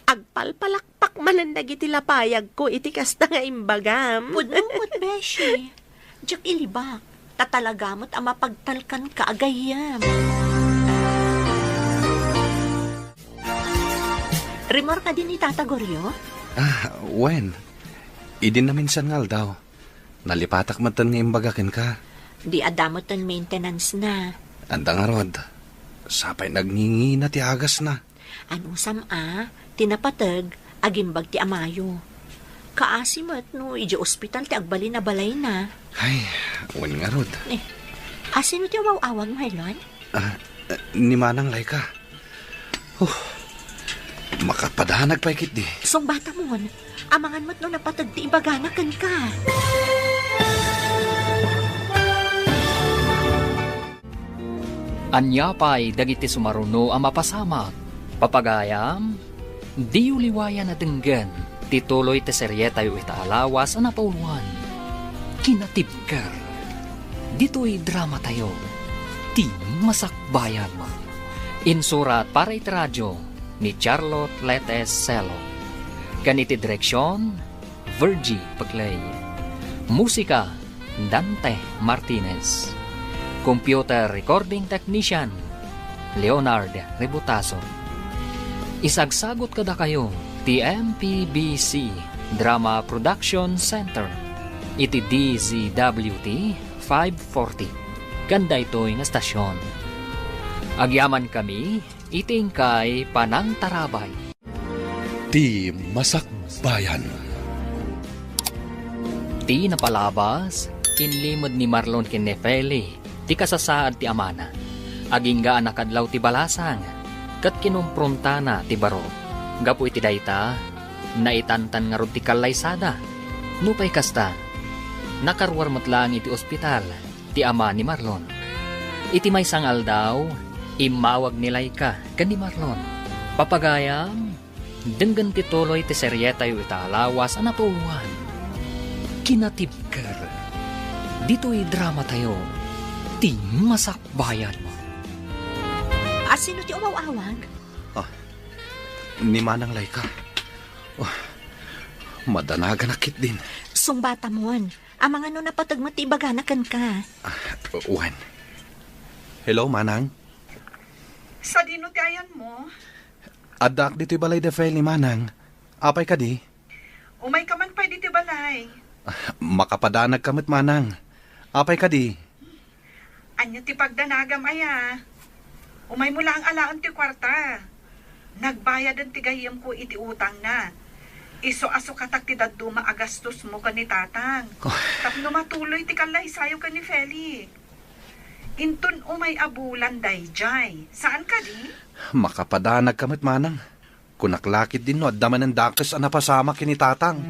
Agpalpalakpak manen dagiti lapayagko iti kasta nga imbagam. Pudno met, beshi. Diak ilibak, ta talaga met a mapagtalkanka a gayyem. Rimmuar kadi ni Tata Goryo? Ah, wen. Idi naminsan nga aldaw, nalipatak metten nga imbaga kenka. Di adda metten maintenance na. Adda ngarud. Sapay nagngingina ti agasna. Anusam a, ti napateg, agimbag ti amayo. Kaasi met no idiay ospital ti agbalin a balayna. Ay, wen ngarud. Eh, asino ti umaw-awag, Marlon? Ah, ni Manang Laika. Huh, makapadanag pay ketdi. Sungbatamon, amangan met no napateg ti ibagana kenka. Ania pay dagiti sumaruno a mapasamak? Papagayam, diyo liwayan a denggen ti tuloy ti serietayo ita a lawas a napauluan, Kinatibker. Ditoy dramatayo, Ti Masakbayan. Insurat para iti radio ni Charlotte Letes Celo. Ken iti direksion, Virgie Paclay. Musika, Dante Martinez. Computer Recording Technician, Leonard Rebutaso. Isagsagot kadakayo ti M P B C Drama Production Center iti D Z W T five forty ken daytoy nga stasyon. Agyamankami iti inkay panangtarabay. Ti Masakbayan. Ti napalabas, inlimed ni Marlon ken ni Feli ti kasasaad ti amana. Agingga a nakadlaw ti balasang, ket kinumprontana ti baro. Gapu iti dayta, naitantan ngarud ti kallaysada. Nupay kasta, nakaruar met laeng iti ospital ti ama ni Marlon. Iti maysa nga aldaw, immawag ni Laika ken ni Marlon. Papagayam, denggen ti tuloy ti serietayo ita a lawas a natuloan. Kinatibker. Ditoy dramatayo, ti masakbayan. A, sino ti umaw-awag? Ah, ni Manang Laika. Oh, madanaganak ketdin. Sungbatamon. Amangan no napateg met ti ibagana kenka. Ah, wen. Hello, Manang. Sadino ti ayanmo? Addaak ditoy balay da Feli, Manang. Apay kadi? Umayka man pay ditoy balay. Ah, makapadanagka met, Manang. Apay kadi? Ania ti pagdanagam aya? Umaymo laeng alaen ti kuarta. Nagbayaden ti gayyemko iti utangna. Isu a sukatak ti dadduma a gastosmo ken ni Tatang. Oh. Tapno matuloy ti kallaysayo ken ni Feli. Inton umay a bulan daydiay. Saan kadi? Makapadanagka met, Manang. Kunak la ketdin no adda manen dakes a napasamak ken ni Tatang.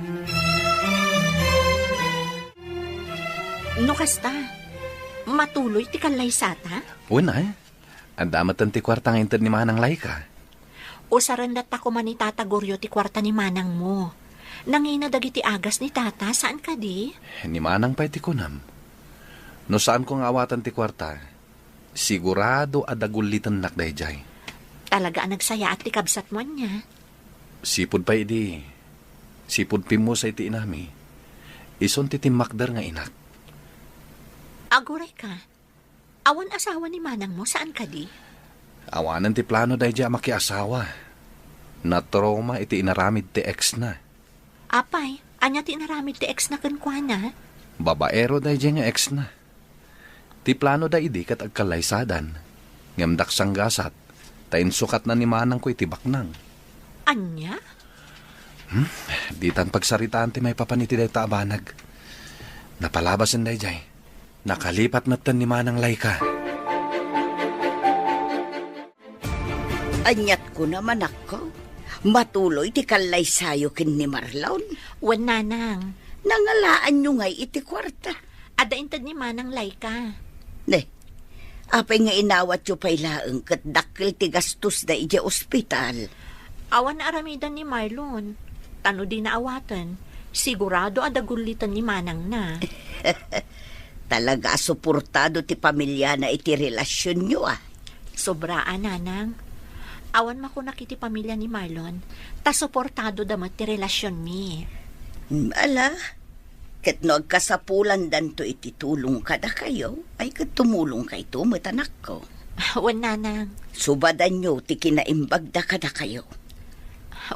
No kasta, matuloy ti kallaysata? Wen, eh. Adda metten ti kuarta nga inted ni Manang Laika. Usaren latta koma ni Tata Goryo ti kuarta ni manangmo. Nangina dagiti agas ni Tata, saan kadi? Ni Manang pay ti kunam. No saanko nga awatan ti kuarta, sigurado a dagullitennak daydiay. Talaga a nagsayaat ti kabsatmo, ania? Sipud pay idi, sipud pimmusa iti inami, isun ti timmakder nga inak. Agurayka, awan asawa ni manangmo, saan kadi? Awanen ti plano daydiay a makiasawa. Natrauma iti inaramid ti ex-na. Apay, ania ti inaramid ti ex-na kenkuana? Babaero daydiay nga ex-na. Ti planoda idi ket agkallaysadan, ngem daksanggasat, ta insukatna ni manangko iti baknang. Ania? Hmm? Ditan pagsaritaan ti maipapan iti dayta a banag. Napalabasen daydiay. Nakalipat metten ni Manang Laika. Aniat kunam, anakko? Matuloy ti kallaysayo ken ni Marlon? Wen, nanang. Nangalaanyo ngay iti kuarta? Adda inted ni Manang Laika. Ne, apay nga inawatyo pay laeng ket dakkel ti gastosda idiay ospital? Awan aramiden ni Marlon. Ta no dina awaten, sigurado a dagulliten ni manangna. Talaga a suportado ti pamilyana iti relasionyo, a. Sobra a, nanang. Awan makunak iti pamilya ni Marlon, ta suportadoda met ti relasionmi. Mm, ala, ket no agkasapulandanto iti tulong kadakayo, ay ket tumulongkayto met, anakko. Wen, nanang. Subadanyo ti kinaimbagda kadakayo.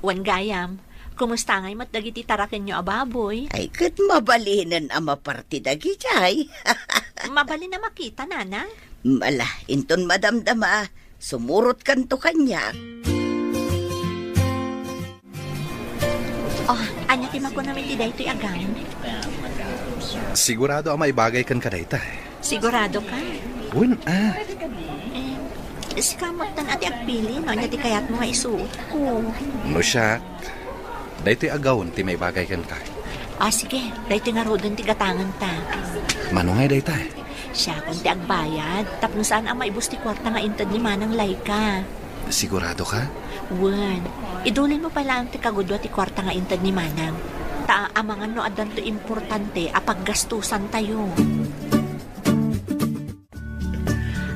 Wen gayam, kumusta ngay met dagiti tarakenyo a baboy? Ay, ket mabalinen a maparti dagidiay. Mabalin a makita, nanang? Ala, inton madamdama, sumurotkanto kaniak. Oh, ania ti makunam iti daytoy a gown? Sigurado a maibagay kenka dayta. Sigurado ka? Wen, a. Eh, sika met tan a ti agpili, no ania ti kayatmo nga isuotko. No siak, daytoy a gown ti maibagay kenka. Ah, sige, daytoy ngaruden ti gatangenta. Mano ngay dayta? Siakon ti agbayad, tapno saan a maibus ti kuarta nga inted ni Manang Laika. Sigurado ka? Wen, idulinmo pay laeng ti kagudua ti kuarta nga inted ni Manang. Ta amangan no addanto importante a paggastusantayo.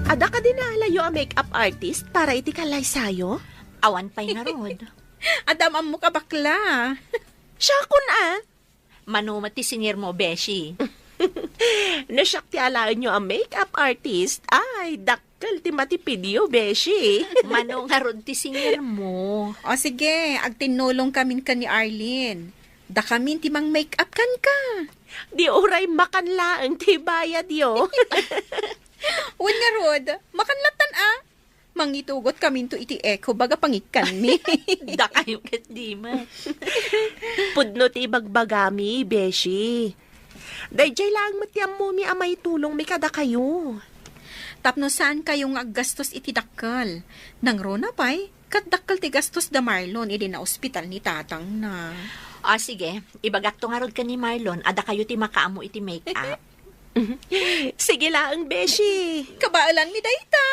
Adda kadi naalayo a makeup artist para iti kallaysayo? Awan pay ngarud. Adda am-ammok a bakla. Siakon a. Mano met ti singirmo, beshi? No siak ti alaenyo a makeup artist, ay, dakkel ti matipidyo, beshi. Mano ngarud ti singirmo? O sige, agtinnulongkamin ken ni Arlene. Dakamin ti mang-makeup kenka. Di uray makan laeng ti bayadyo. Wen ngarud, makan lattan a. Mangitugotkaminto iti eco bag a pangikkanmi. Dakayo ket di met. Pudno ti ibagbagami, beshi. Daydiay laeng met ti ammomi a maitulongmi kadakayo. Tapno saankayo nga aggastos iti dakkel. Nangruna pay, ket dakkel ti gastos da Marlon idi naospital ni tatangna. O, sige. Ibagakto ngarud ken ni Marlon a dakayo ti makaammo iti make-up. Sige laeng, beshi. Kabaelanmi dayta.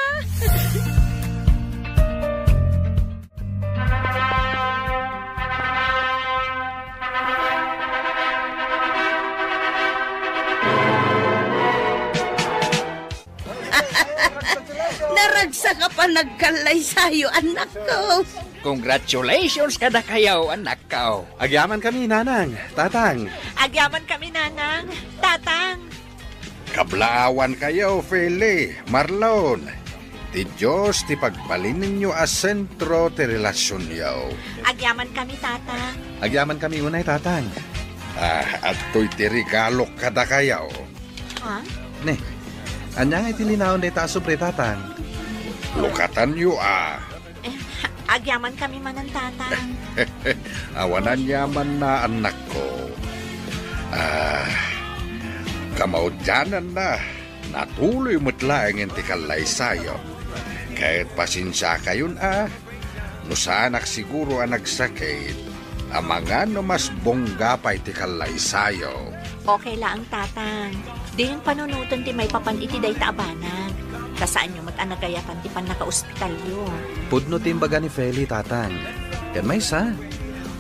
Naragsak a panagkallaysayo, annakko. Congratulations kadakayo, annakko. Agyamankami, nanang, tatang. Agyamankami, nanang, tatang. Kablaawankayo, Feli, Marlon. Ti Dios ti pagbalinenyo a sentro ti relasionyo. Agyamankami, tatang. Agyamankami unay, tatang. Ah, adtoy ti regalok kadakayo. Ha? Ne, ania ngay ti linaon dayta a sobre, tatang? Lukatanyo a. Eh, agyamankami manen, tatang. Awan aniamanna, annakko. Ah, kamaudiananna, natuloy met laengen ti kallaysayo. Ket pasensiakayon a, no saanak siguro a nagsakit, amangan no mas bongga pay ti kallaysayo. Okay laeng, tatang. Diyon panunoten ti maipapan iti dayta a banag. Ta saanyo met a nagayapan ti pannakaospitalyo. Pudno ti imbaga ni Feli, tatang. Ken maysa,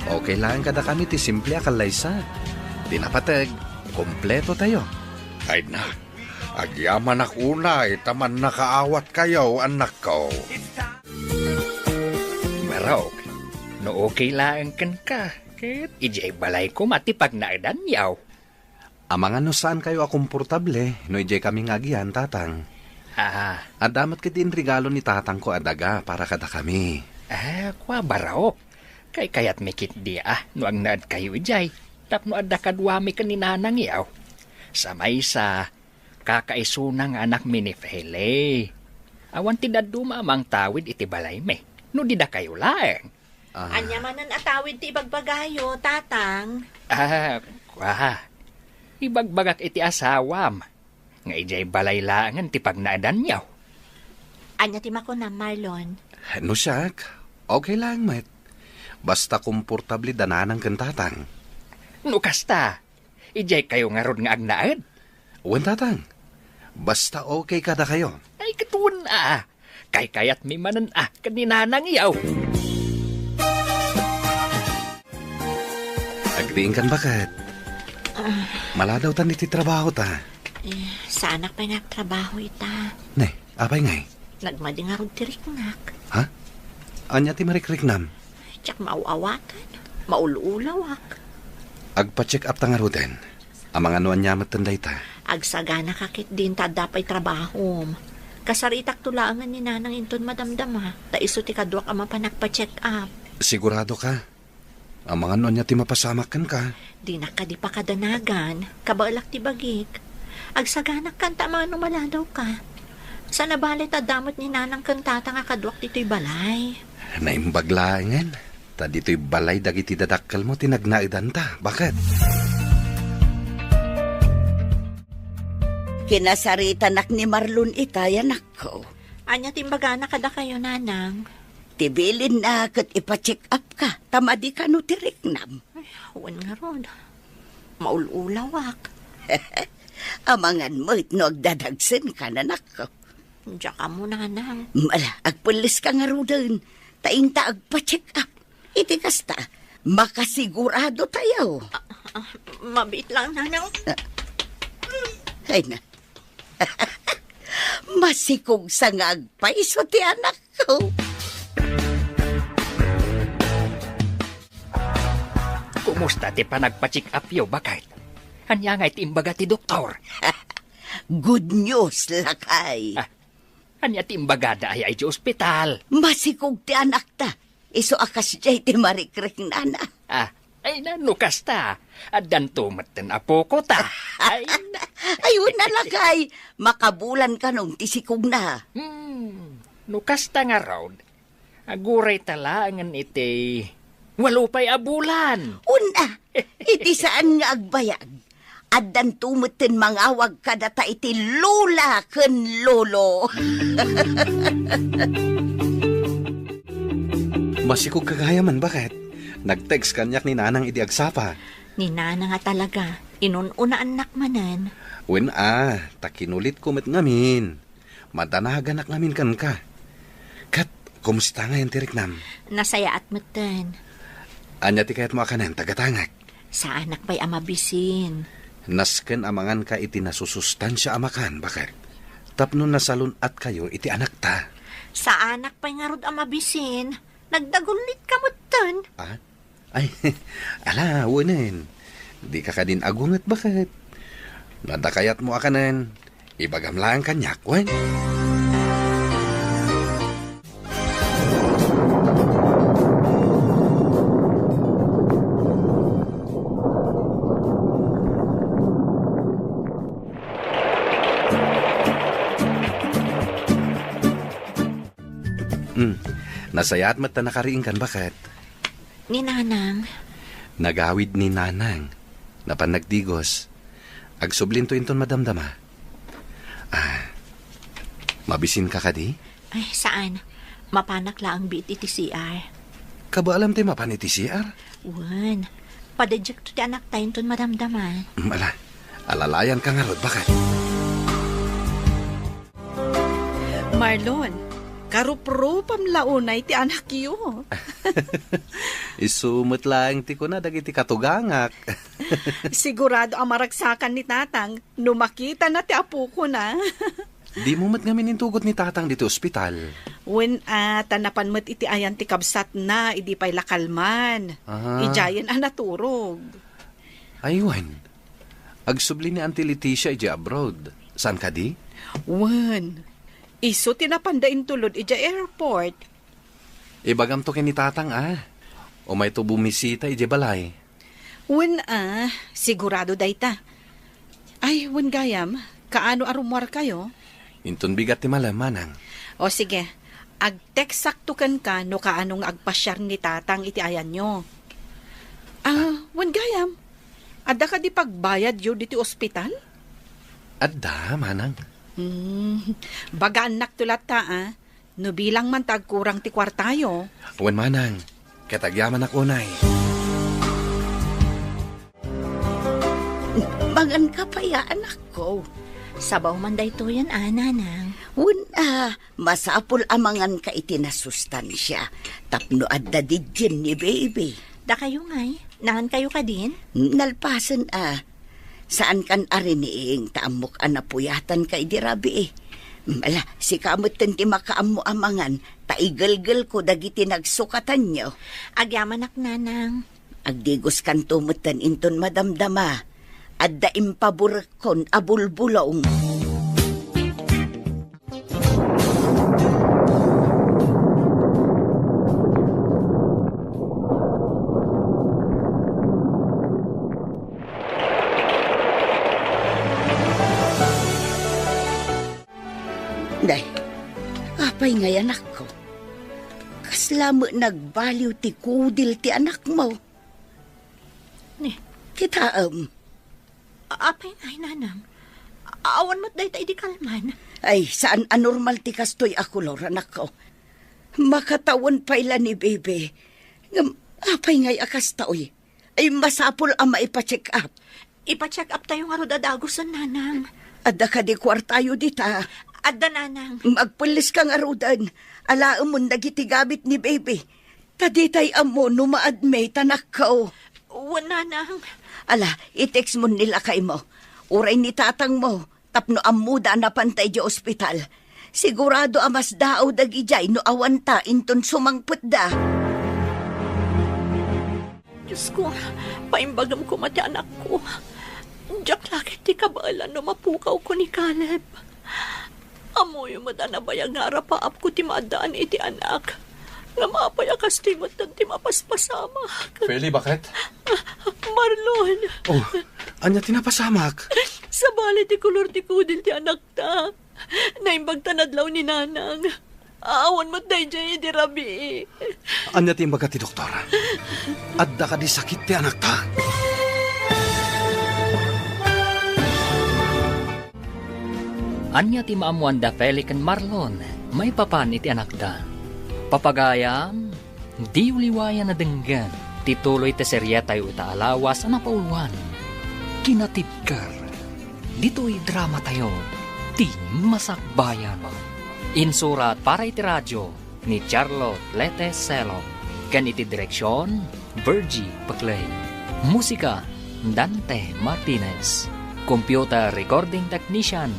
okay laeng kadakami ti simple a kallaysa. Ti napateg, kompletotayo. Ay na, agyamanak unay ta mannakaawatkayo, annakko. Barok, no okay laeng kenka, ket idiay balay koma ti pagnaedanyo. Amangan no saankayo a komportable no idiay kami nga agian, tatang. Ah. Adda met ketdi inregalo ni tatangko a daga para kadakami. Ah, kua, Barok. Kaykayatmi ketdi a no agnaedkayo idiay tapno adda kaduami ken ni nanangyo. Sa maysa, kakaisuna nga anakmi ni Feli. Awan ti dadduma a mangtawid iti balaymi no di dakayo laeng. Ah. Ania manen a tawid ti ibagbagayo, tatang? Ah, kua. Ibagbagak iti asawam nga idiay balay laengen ti pagnaedanyo. Ania ti makunam, Marlon? No siak, okay laeng met. Basta komportable da nanang ken tatang. No kasta, idiay kayo ngarud nga agnaed? Wen, tatang. Basta okay kadakayo. Ay, ket wen a. Kaykayatmi manen a ken ni nanangyo. Agdiingkan, baket. Ah. Maladawtan iti trabahota. Eh, saanak pay nga agtrabaho ita. Ne, apay ngay? Nagmadi ngarud ti riknak. Ha? Ania ti marikriknam? Diak maaw-awatan. Maul-ulawak. Agpa-check up ta ngaruden. Amangan no ania metten dayta. Agsaganaka ketdin ta adda pay trabahom. Kasaritakto laengen ni nanang inton madamdama, ta isu ti kaduak a mapan agpa-check up. Sigurado ka? Amangan no ania ti mapasamak kenka. Dinak kadi pakadanagan, kabaelak ti bagik. Agsaganak kanta amangan no maladawka. Saan a bale ta adda met ni nanang ken tatang a kaduak ditoy balay. Naimbag laengen, ta ditoy balay dagiti dadakkelmo ti nagnaedanta, baket. Kinasaritanak ni Marlon itay, anakko. Ania ti imbagana kadakayo, nanang? Ti bilinna ket ipa-check up ka, ta madi kano ti riknam. Ay, wen ngarud. Maul-ulawak. Amangan met no agdadagsenka, anakko. Diak ammo, nanang. Mala, agpelleska ngaruden, ta inta agpa-check up. Iti kasta, makasigurado tayo. Ah, ah, mabiit lang, nanang. Ah. Ay na. Masikog sa nga agpayso ti anakko. Kung Kumusta ti panagpa-check-upyo, baket? Ania ngay ti imbaga ti doktor? Good news, lakay. Ah, ania ti imbagada aya idiay ospital? Masikog ti anakta. Isu a kasdiay ti marikriknana. Ah, ay na, no kasta, addanto metten a pukota. Ay na. Ay, una, lakay. Makabulan kanon ti sikogna. Hmm, no kasta ngarud, aguray ta laengen iti walo pay a bulan. Una, iti saan nga agbayag, addanto metten mangawag kadata iti lola ken lolo. Masikog ka gayamen, baket? Nag-text kaniak ni Nanang idi agsapa. Ni Nanang a talaga, inun-unaannak manen. Wen a, ta kinulitko met ngamin. Madanaganak ngamin kenka. Ket, kumusta ngayen ti riknam? Nasayaat metten. Ania ti kayatmo a kanen, tagatangak? Saanak pay a mabisin. Nasken a manganka iti nasusustansia a makan, baket? Tapno nasalun-atkayo iti anakta. Saanak pay ngarud a mabisin. Nagdagullitka metten. Ah? Ay, ala, wenen. Dika kadin agunget, baket? No adda kayatmo a kanen, ibagam laeng kaniak, wen? Hmm. Nasayaat met ta nakariingkan, baket? Ni Nanang. Nagawid ni Nanang. Napan nagdigos. Agsublinto inton madamdama. Ah, mabisinka kadi? Ay, saan. Mapanak laeng biit iti C R. Kabaalam ti mapan iti C R? Wen. Padediekto ti anakta inton madamdama. Mm, ala. Alalayanka ngarud, baket? Marlon, karuprupam la unay ti anakyo. Isu met laeng ti kuna dagiti katugangak. Sigurado a maragsakan ni Tatang no makitana ti apokona. Dimo met ngamin intugot ni Tatang ditoy ospital? Wen a, ta napan met iti ayan ti kabsatna idi pay la kalman. Ah. Idiayen a naturog. Ay, wen. Agsubli ni Auntie Leticia idiay abroad. Saan kadi? Wen. Isu ti napanda intulod idiay airport. Ibagamto ken ni Tatang a umayto bumisita idiay balay. Wen a, sigurado dayta. Ay, wen gayam, kaano a rummuarkayo? Inton bigat ti malem, manang. O sige, agteksakto kenka no kaano nga agpasiar ni Tatang iti ayanyo. Ah, wen gayam, adda kadi pagbayadyo ditoy ospital? Adda, manang. Hmm, bagaannakto latta a. No bilang man ta agkurang ti kuartayo. Wen manang, ket agyamanak unay. Manganka pay a, anakko. Sabaw man daytoyen a, nanang. Wen a, masapul a manganka iti nasustansia tapno adda didien ni baby. Dakayo ngay, nangankayo kadin? Nalpasen a. Saankan a riniing ta ammok a napuyatanka idi rabii. Ala, sika metten ti makaammo a mangan, ta igelgelko dagiti nagsukatanyo. Agyamanak, nanang. Agdigoskanto metten inton madamdama. Adda impaburekkon a bulbulong. Nay, apay ngay, anakko? Kasla met nagbaliw ti kudil ti anakmo. Ni? Kitaem. A-, apay ngay, nanang? A-, awan met dayta idi kalman. Ay, saan a normal ti kastoy a kolor, anakko. Makatawen pay la ni Bebe. Ngem, apay ngay a kastoy? Ay, masapul a maipa-check up. Ipa-check up tayo ngarud a dagusen, nanang. Adda kadi kuartayo dita? Adda, nanang. Agpelles ka ngaruden. Alaemon dagiti gamit ni Bebe. Ta ditay ammo no ma-admit, anakko. Wen, nanang. Ala, i-text mon ni lakaymo. Uray ni tatangmo, tapno ammoda a napanta idiay ospital. Sigurado a masdaaw dagidiay no awanta inton sumangpetda. Diosko, paimbagem koma ti anakko. Diak la ket ti kabaelan no mapukawko ni Caleb. Ammoyo met a nabayag nga arapaapko ti maaddaan iti anak. Ngem apay a kastoy met ti mapaspasamak? Feli, bakit? Marlon! Oh, ania ti napasamak? Sabali ti kolor ti kudil ti anakta. Naimbag ta nadlaw ni Nanang. Awan met daydiay idi rabii. Ania ti imbaga ti doktor? Adda kadi sakit ti anakta? Ania ti maammoanda Feli ken Marlon maipapan iti anakda? Papagayam, diyo liwayan a denggen ti tuloy ti serietayo ita a lawas a napauluan, Kinatibker, ditoy dramatayo, Ti Masakbayan. Insurat para iti radio ni Charlotte Lete Celo, ken iti direksion, Virgie Peclay. Musika, Dante Martinez. Computer recording technician,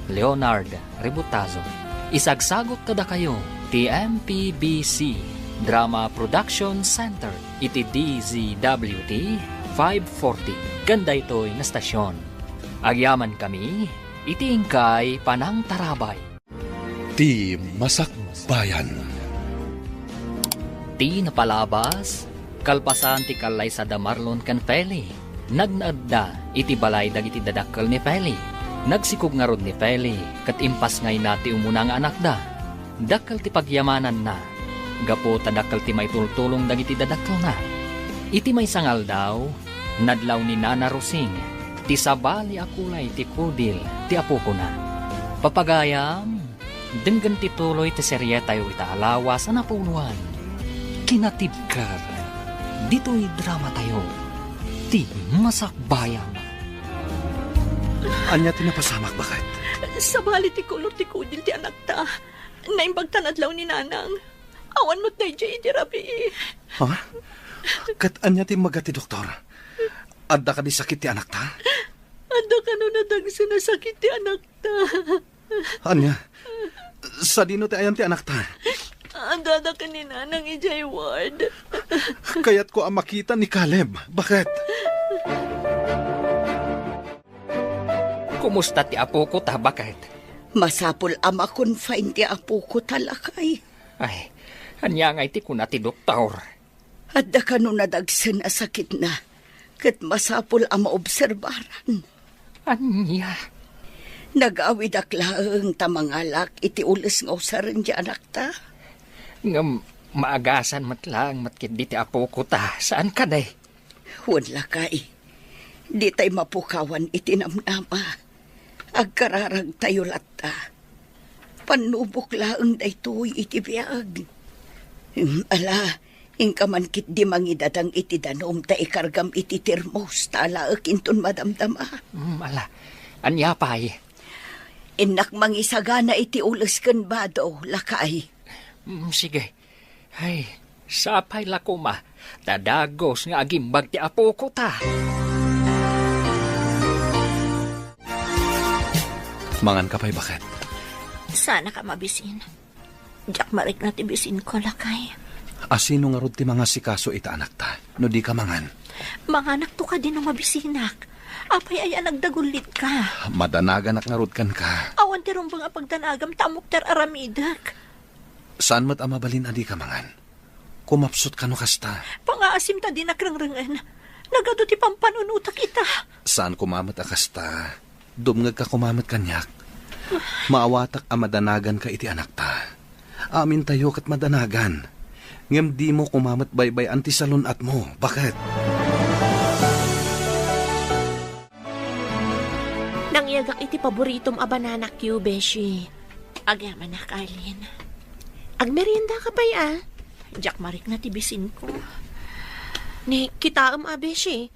Leonard Rebutazo. Isagsagut kadakayo ti M P B C Drama Production Center iti D Z W T five forty ken daytoy nga stasyon. Agyamankami iti inkay panangtarabay. Ti Masakbayan. Ti napalabas, kalpasan ti kallaysada Marlon ken Feli, nagnaedda iti balay dagiti dadakkel ni Feli. Nagsikog ngarud ni Feli ket impasngayna ti umuna nga anakda. Dakkel ti pagyamananna gapu ta dakkel ti maitultulong dagiti dadakkelna. Iti maysa nga aldaw, nadlaw ni Nana Rosing ti sabali a kulay ti kudil ti apokona. Papagayam, denggen ti tuloy ti serietayo ita a lawas a napauluan, Kinatibker, ditoy dramatayo, Ti Masakbayan. Ania ti napasamak, baket? Sabali ti kolor ti kudil ti anakta. Naimbag ta nadlaw ni Nanang. Awan met daydiay idi rabii. Ha? Ket ania ti imbaga ti doktor? Adda kadi sakit ti anakta? Adda kano nadagsen a sakit ti anakta. Ania? Sadino ti ayan ti anakta? Addada ken ni Nanang idiay ward. Kayatko a makita ni Caleb. Baket? Kumusta ti apokota, baket? Masapul a ma-confine ti apokota, lakay. Ay, ania ngay ti kuna ti doktor? Adda kano nadagsen a sakitna, ket masapul a maobserbaran. Ania? Nagawidak laeng ta mangalak iti ules nga usaren ti anakta. Ngem maagasan met laeng met ketdi ti apokota, saan kadi? Wen, lakay. Ditay mapukawan iti namnama. Agkararagtayo latta. Pannubok laeng daytoy iti biag. Hmm, ala, inka man ketdi mangidadang iti danum ta ikargam iti termos ta alaek inton madamdama. Hmm, ala, ania pay? Innak mangisagana iti ules ken bado, lakay. Hmm, sige. Ay, sapay la koma, ta dagus nga agimbag ti apokota. Manganka pay, baket? Saanka mabisin. Diak marikna ti bisinko, lakay. A sino ngarud ti mangasikaso ita anakta, no dika mangan? Manganakto kadi no mabisinak. Apay aya nagdagullitka? Madanaganak ngarud kenka. Awan ti rumbeng a pagdanagam ta ammok ti ar-aramidek. Saan met a mabalin a dika mangan? Kumapsutka no kasta. Pangaasim ta dinak rengrengen. Nagadu ti pampanunotak ita. Saan koma met a kasta. Dumngegka koma met kaniak. Maawatak a madanaganka iti anakta. Amintayo ket madanagan. Ngem dimo koma met baybay-an ti salun-atmo. Baket? Nangiyagak iti paboritom a banana cue, beshi. Agyamanak, Arlene. Agmeriendaka pay, a? Diak marikna ti bisinko. Ni, kitaem a, beshi.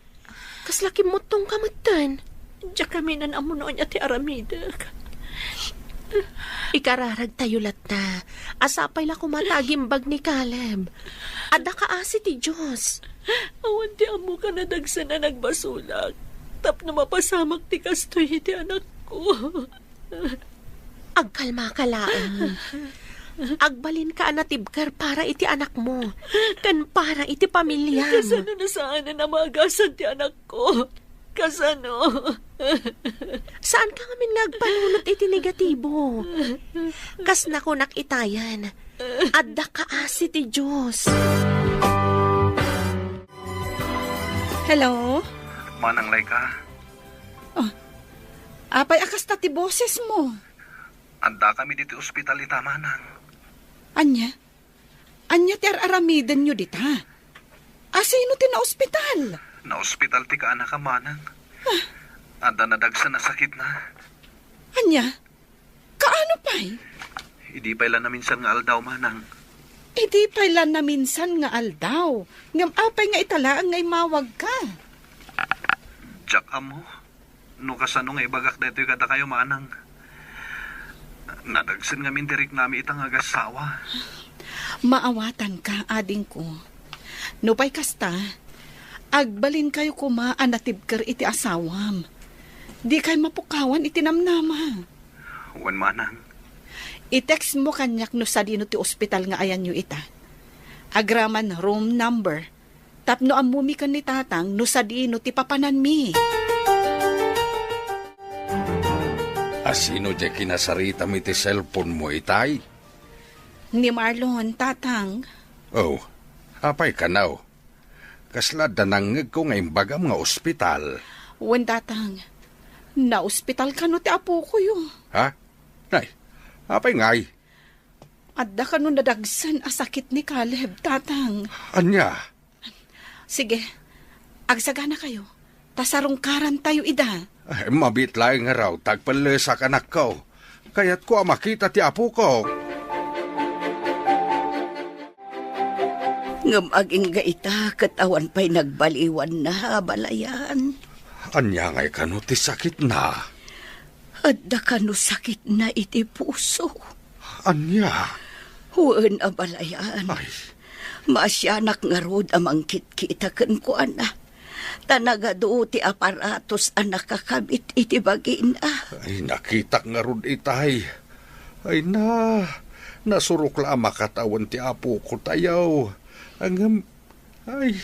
Kasla kimmuttongka metten. Diak kami nan ammo no ania ti aramidek. Ikararagtayo latta a sapay la koma ta agimbag ni Caleb. Adda kaasi ti Dios. Awan ti ammo a nadagsen a nagbasolak tapno mapasamak ti kastoy iti anakko. Agkalmaka laeng. Agbalinka a natibker para iti anakmo, ken para iti pamiliam. Kasano na saanen a maagasan ti anakko? Kasano? Saanka ngamin nga agpanunot iti negatibo. Kas nakunak itayen, adda kaasi ti Dios. Hello? Manang Laika? Oh, apay a kasta ti bosesmo? Addakami ditoy ospital ita, Manang. Ania? Ania ti ar-aramidenyo dita? Asino ti naospital? Naospital ti kaanakam, Manang. Ah. Adda nadagsen a sakitna. Ania? Kaano pay? Idi pay la naminsan nga aldaw, Manang. Idi pay la naminsan nga aldaw? Ngem apay nga ita laeng nga immawagka? Diak ammo no kasano nga ibagak daytoy kadakayo, Manang. Nadagsen ngamin ti riknami ita nga agassawa. Maawatanka, adingko. Nupay kasta, agbalinkayo koma a natibker iti asawam. Dikay mapukawan iti namnama. Wen, Manang. I-textmo kaniak no sadino ti ospital nga ayanyo ita. Agraman room number tapno ammomi ken ni Tatang no sadino ti papananmi. Asino diay kinasaritam iti cellphone-mo, itay? Ni Marlon, Tatang. Oh, apay kano? Kasla adda nangngegko nga imbagam nga ospital. Wen, Tatang. Naospital kano ti apokoyo. Ha? Nay, apay ngay? Adda kano nadagsen a sakit ni Caleb, Tatang. Ania? Sige, agsaganakayo, ta sarungkarantayo ida. Ay, mabiit laeng ngarud ta agpellesak, anakko. Kayatko a makita ti apoko. Ngem agingga ita ket awan pay nagbaliwanna, abalayan. Ania ngay kano ti sakitna? Adda kano sakitna iti puso. Ania? Wen, abalayan. Ay. Maasianak ngarud a mangkitkita kenkuana. Ta nagadu ti aparatos a nakakabit iti bagina. Ay, nakitak ngarud itay. Ay na, nasurok la a makatawen ti apokotayo. Ngem, ay,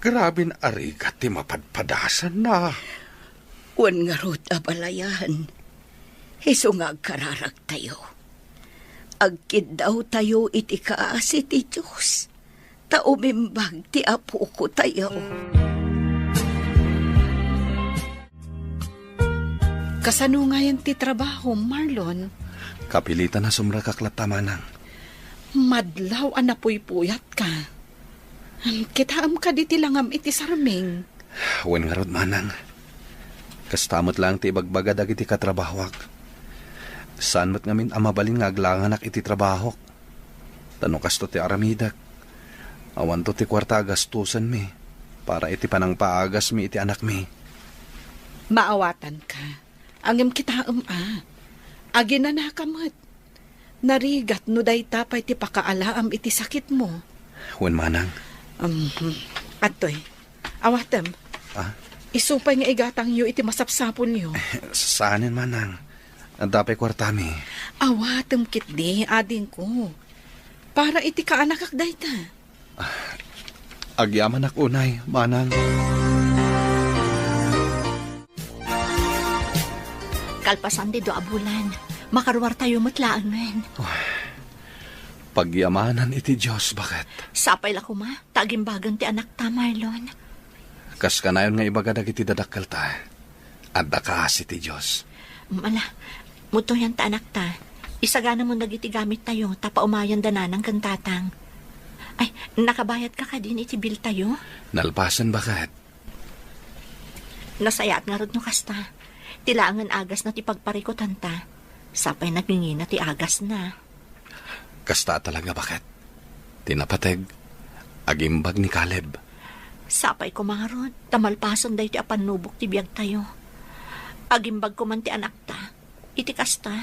graben a rigat ti mapadpadasanna. Wen ngarud, abalayan, isu nga agkararagtayo. Agkiddawtayo iti kaasi ti Dios, ta umimbag ti apokotayo. Kasano ngayen ti trabaho, Marlon? Kapilitan a sumrekak latta, Manang. Madlaw a napuypuyatka. Kitaem kadi ti langam iti sarming? Wen ngarud, Manang. Kasta met laeng ti ibagbaga dagiti katrabahoak. Saan met ngamin a mabalin nga aglanganak iti trabahok. Ta no kasto ti aramidek, awanto ti kuarta a gastosenmi para iti panangpaagasmi iti anakmi. Maawatanka. Ngem kitaem a, aginanaka met. Narigat no dayta pay ti pakaalaam iti sakitmo. Wen, Manang. Um, adtoy. Awatem. Ah? Isu pay nga igatangyo iti masapsapulyo. Saanen, Manang. Adda pay kuartami. Awatem ketdi, adingko. Para iti kaanakak dayta. Ah, agyamanak unay, Manang. Kalpasan ti dua a bulan, makaruartayo met laengen. Ay, pagyamanan iti Dios, baket. Sapay la koma, ta agimbagen ti anakta, Marlon. Kas kanayon nga ibaga dagiti dadakkelta, adda kaasi ti Dios. Mala, mutoyan ta anakta. Isaganamon dagiti gamittayo, ta paumayan da nanang ken tatang. Ay, nakabayadka kadin iti biltayo? Nalpasen, baket. Nasayaat ngarud no kasta. Ti laengen agasna ti pagparikutanta. Sapay nagingina ti agasna. Kasta talaga, baket. Ti napateg, agimbag ni Caleb. Sapay koma ngarud, ta malpasen daytoy a pannubok ti biagtayo. Agimbag koman ti anakta. Iti kasta,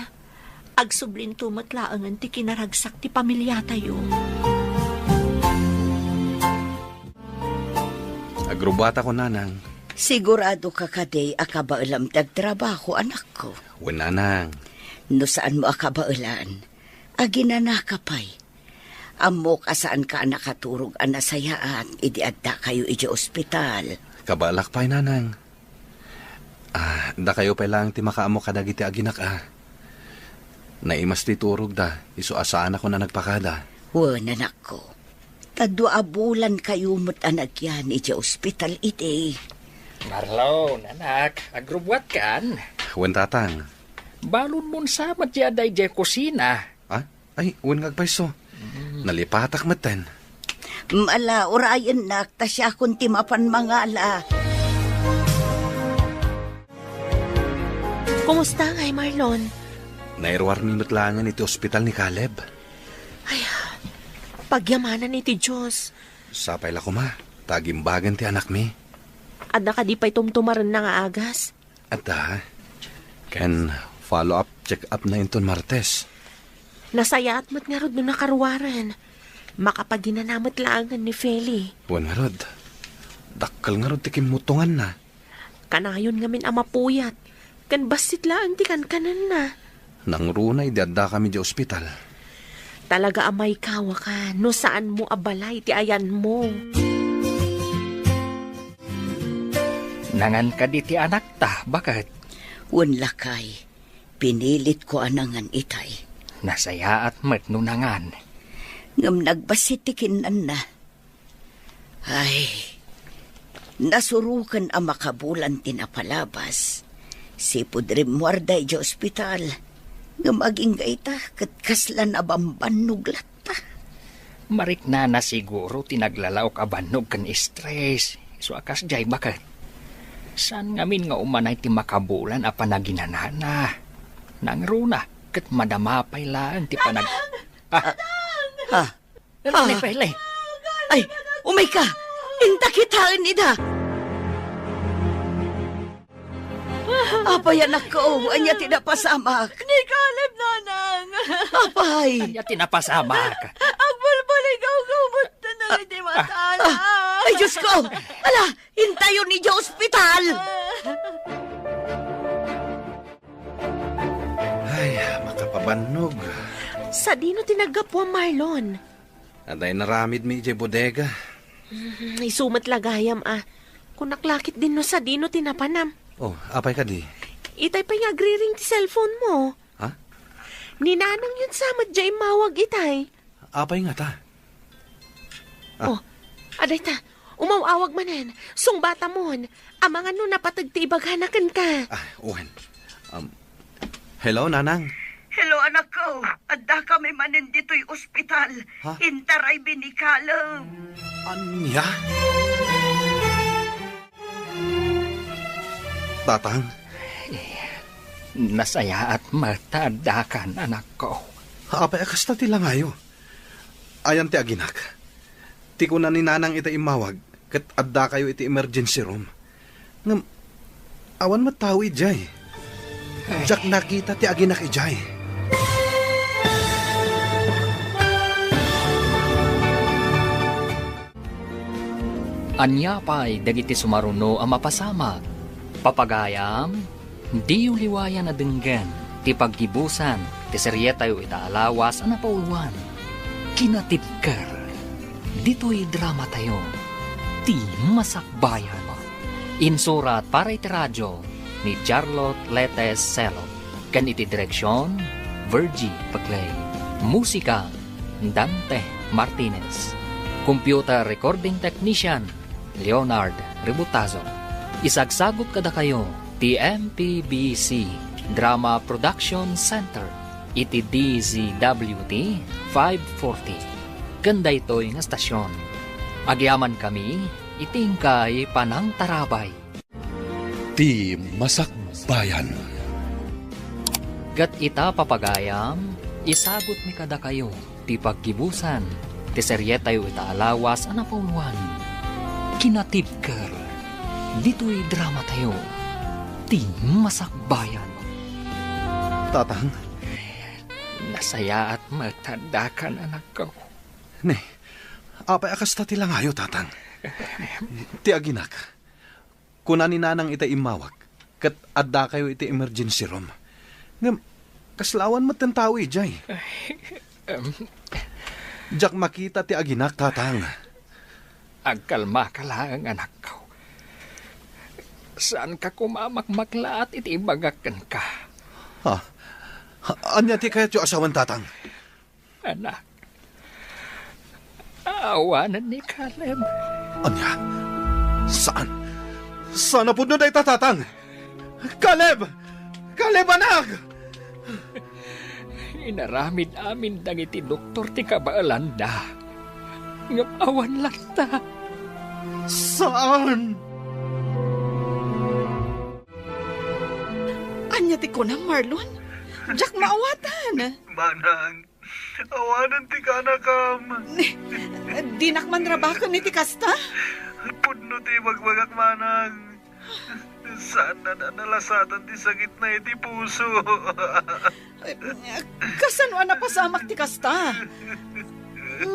agsublinto met laengen ti kinaragsak ti pamiliatayo. Agrubbuatako, Nanang. Siguradoka kadi a kabaelam ti agtrabaho, anakko? Wen, Nanang. No saanmo a kabaelan, Aginanaka pay. Ammok a saanka a nakaturog a nasayaat idi addakayo idiay ospital. Kabaelak pay, Nanang. Ah, dakayo pay laeng ti makaammo kadagiti aginak a. Naimas ti turogda, isu a saanakon a nagpakada. Wen, anakko. Ta dua a bulankayo met a nagyan idiay ospital idi. Marlon, anak, agrubbuatkan? Wen, Tatang. Balonmon sa met ti adda idiay kusina. Ah? Ay, wen nga agpayso. Mm. Nalipatak metten. Ala, urayennak, ta siakon ti mapan mangala. Kumusta ngay, Marlon? Nairuarmi met laengen iti ospital ni Caleb. Ay, pagyamanan iti Dios. Sapay la koma, ta agimbagen ti anakmi. Adda kadi pay tumtumarenna nga agas? Adda. Ken follow-up check-up na inton Martes. Nasayaat met ngarud no nakaruaren. Makapaginana met laengen ni Feli. Wen ngarud. Dakkel ngarud ti kimmutonganna. Kanayon ngamin a mapuyat. Ken bassit laeng ti kankanenna. Nangruna idi addakami idiay ospital. Talaga a maikawaka no saanmo a balay ti ayanmo. Nangan kadi ti anakta, baket? Wen, lakay, pinilitko a nangan itay. Nasayaat met no nangan. Ngem nagbassit ti kinnanna. Ay, nasuroken a makabulan ti napalabas. Sipud rimmuarda idiay ospital. Ngem agingga ita, ket kasla nabambannog latta. Mariknana siguro ti naglalaok a bannog ken stress. Isu a kasdiay, baket? Saan ngamin nga umanay ti makabulan a panaginanana? Nangruna, ket madama pay laeng ti panag-, ah, Ah, Ano ni Pele? Ay, umayka! Inta kitaen ida! Apay, anakko, ania ti napasamak? Ni Caleb, nanang. Apay! Ania ti napasamak? Agbalbaligaw ka, umot na nga di matala. Ah, ay, Diyos ko! Ala, intayon idiay ospital! Ay, makapabannog. Sadino ti naggapuam, Marlon? Adda inaramidmi idiay bodega. Mm, isu met la gayam a. Kunak la ketdin no sadino ti napanam. Oh, apay kadi? Itay pay nga agriring ti cellphone mo. Ha? Ni nanang yun sa met diay immawag itay. Apay ngata? Ah. Oh, adayta. Umaw-awag manen. Sungbatamon. Amangan no napateg ti ibagana kenka. Ah, wen. Um, hello, Nanang. Hello, anakko. Addakami manen ditoy ospital. Ha? Intaraymi ni Caleb. Ania? Tatang? Eh, nasayaat met ta addakan, anakko. Apay a kasta ti langayo? Ayan ti aginak. Ti kuna ni Nanang ita immawag, ket addakayo iti emergency room. Ngem, awan met tao idiay. Ay. Diak nakita ti aginak idiay. Ania pay dagiti sumaruno a mapasamak? Papagayam, diyo liwayan a denggen ti paggibusan ti serietayo ita a lawas a napauluan, Kinatibker. Ditoy dramatayo, Ti Masakbayan. Insurat para iti radio ni Charlotte Letes Sello. Ken iti direksion, Virgie Paclay. Musika, Dante Martinez. Computer recording technician, Leonard Ributazo. Isagsagut kadakayo ti M P B C Drama Production Center iti D Z W T five forty. Ken daytoy nga stasyon, agyamankami iti inkay panangtarabay. Ti Masakbayan. Ket ita, papagayam, isagutmi kadakayo ti paggibusan ti serietayo ita a lawas a napauluan, Kinatibker, ditoy dramatayo, Ti Masakbayan. Tatang? Nasayaat met ta addakan, anakko. Ne, apay a kasta ti langayo, Tatang? Ti aginak. Kuna ni Nanang ita immawag, ket addakayo iti emergency room. Ngem, Kasla awan met ti tao idiay. Em. Diak makita ti aginak, Tatang. Agkalmaka laeng, anakko. Saanka koma a makmaklaat iti ibagak kenka. Ha? Ania ti kayatyo a sawen, Tatang? Anak, awanen ni Caleb. Ania? Saan? Saan a pudno dayta, Tatang? Caleb! Caleb, anak! Inaramid amin dagiti doktor ti kabaelanda. Ngem awan latta. Saan? Ania ti kunam, Marlon? Diak maawatan. Manang, awanen ti kaanakam. Dinak man rabaken iti kasta? Pudno ti ibagbagak, Manang. Saanna a nalasatan ti sakitna iti puso. Kasano a napasamak ti kasta?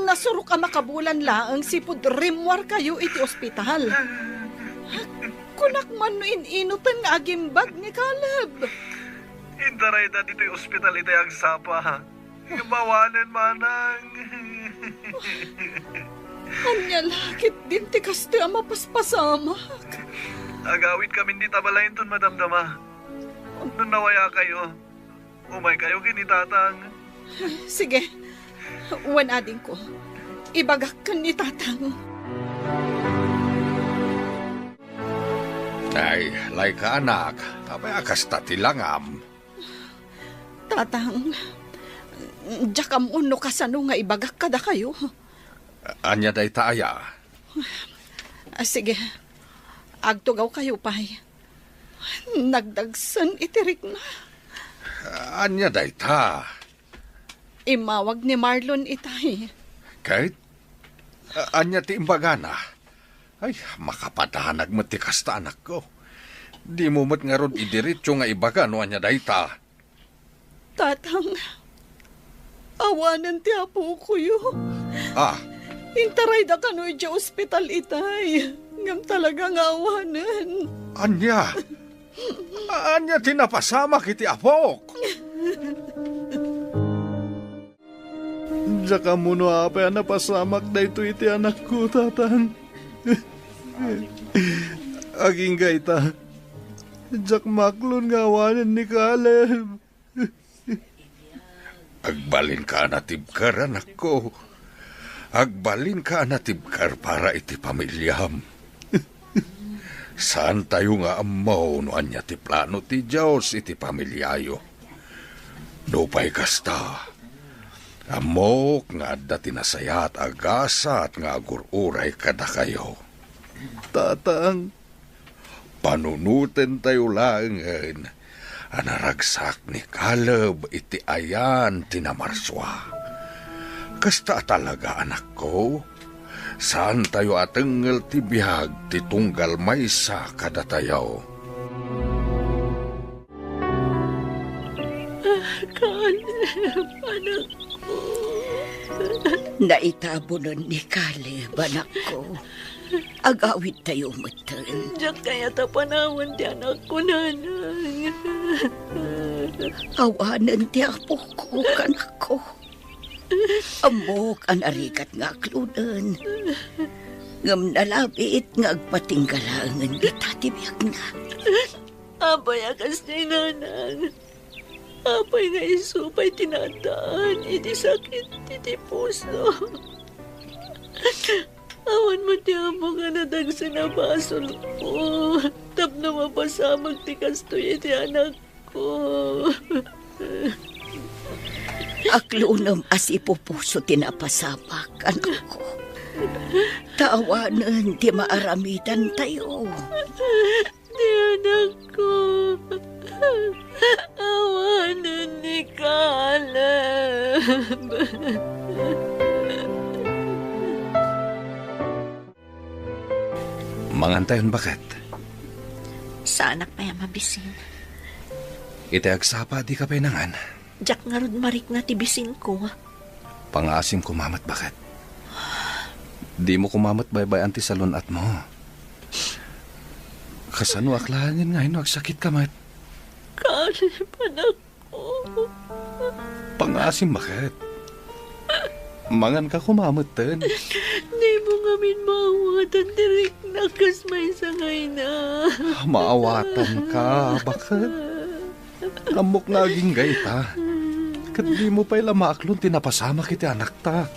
Nasurok a makabulan laeng sipud rimmuarkayo iti ospital. Kunak man no in-inoten nga agimbag ni Caleb. Intarayda ditoy ospital itay agsapa. Ngem awanen, Manang. Ania la ketdin ti kastoy a mapaspasamak? Agawidkamin dita balay inton madamdama. No nawayakayo, umaykayo ken ni Tatang. Sige. Wen adingko. Ibagak ken ni Tatang. Ay, layka, anak. Apay a kasta ti langam? Tatang, diak ammo no kasano nga ibagak kadakayo. Ania dayta aya? Ah, sige. Agtugawkayo pay. Nagdagsen iti rikna. Ania dayta? Immawag ni Marlon itay. Ket? A-, ania ti imbagana? Ay, makapadanag met ti kasta, anakko. Dimo met ngarud idiretso nga ibaga no ania dayta. Tatang, awanen ti apokoyo. Ah. Intarayda kano idiay ospital itay. Ngem talaga nga awanen. Ania? Ania ti napasamak iti apok? Diak ammo no apay a napasamak daytoy iti anakko, Tatang. Agingga ita, diak maklon nga awanen ni Caleb. Agbalinka a natibker, anakko. Agbalinka a natibker para iti pamiliam. Saantayo nga ammo no ania ti plano ti Dios iti pamiliayo. Nupay kasta, ammok nga adda ti nasayaat a gasat nga agur-uray kadakayo. Tatang, panunotentayo laengen a naragsak ni Caleb iti ayan ti namarsua. Kasta a talaga, anakko, saantayo a tengngel ti biag ti tunggal maysa kadatayo. Caleb, anakko. Naitabunen ni Caleb, anakko. Agawidtayo metten. Diak kayat a panawen ti anakko, nanang. Awanen ti apok, anakko. Ammok a narigat nga aklonen. Ngem nalabit nga agpatingga laengen dita ti biagna. Apay a kasta, nanang? Apay nga isu pay ti naaddaan iti sakit iti puso? Awan met ti ammok a nadagsen a basolko tapno mapasamak ti kastoy iti anakko. Aklonem a sipupuso ti napasamak, anakko. Ta awanen ti maaramidantayo. Ti anakko, awanen ni Caleb. Mangantayon, baket. Saanak pay a mabisin. Iti agsapa, dika pay nangan. Diak ngarud marikna ti bisinko. Pangaasim koma met, baket. Dimo koma met baybay-an ti salun-atmo. Kasanoak laengen nga no agsakitka met? Caleb, anakko. Pangasim, baket. Manganka koma metten. Dimo ngamin maawatan ti rikna kas maysa nga ina. Maawatanka, baket. Ammok nga agingga ita. Ket dimo pay la maaklon ti napasamak iti anakta.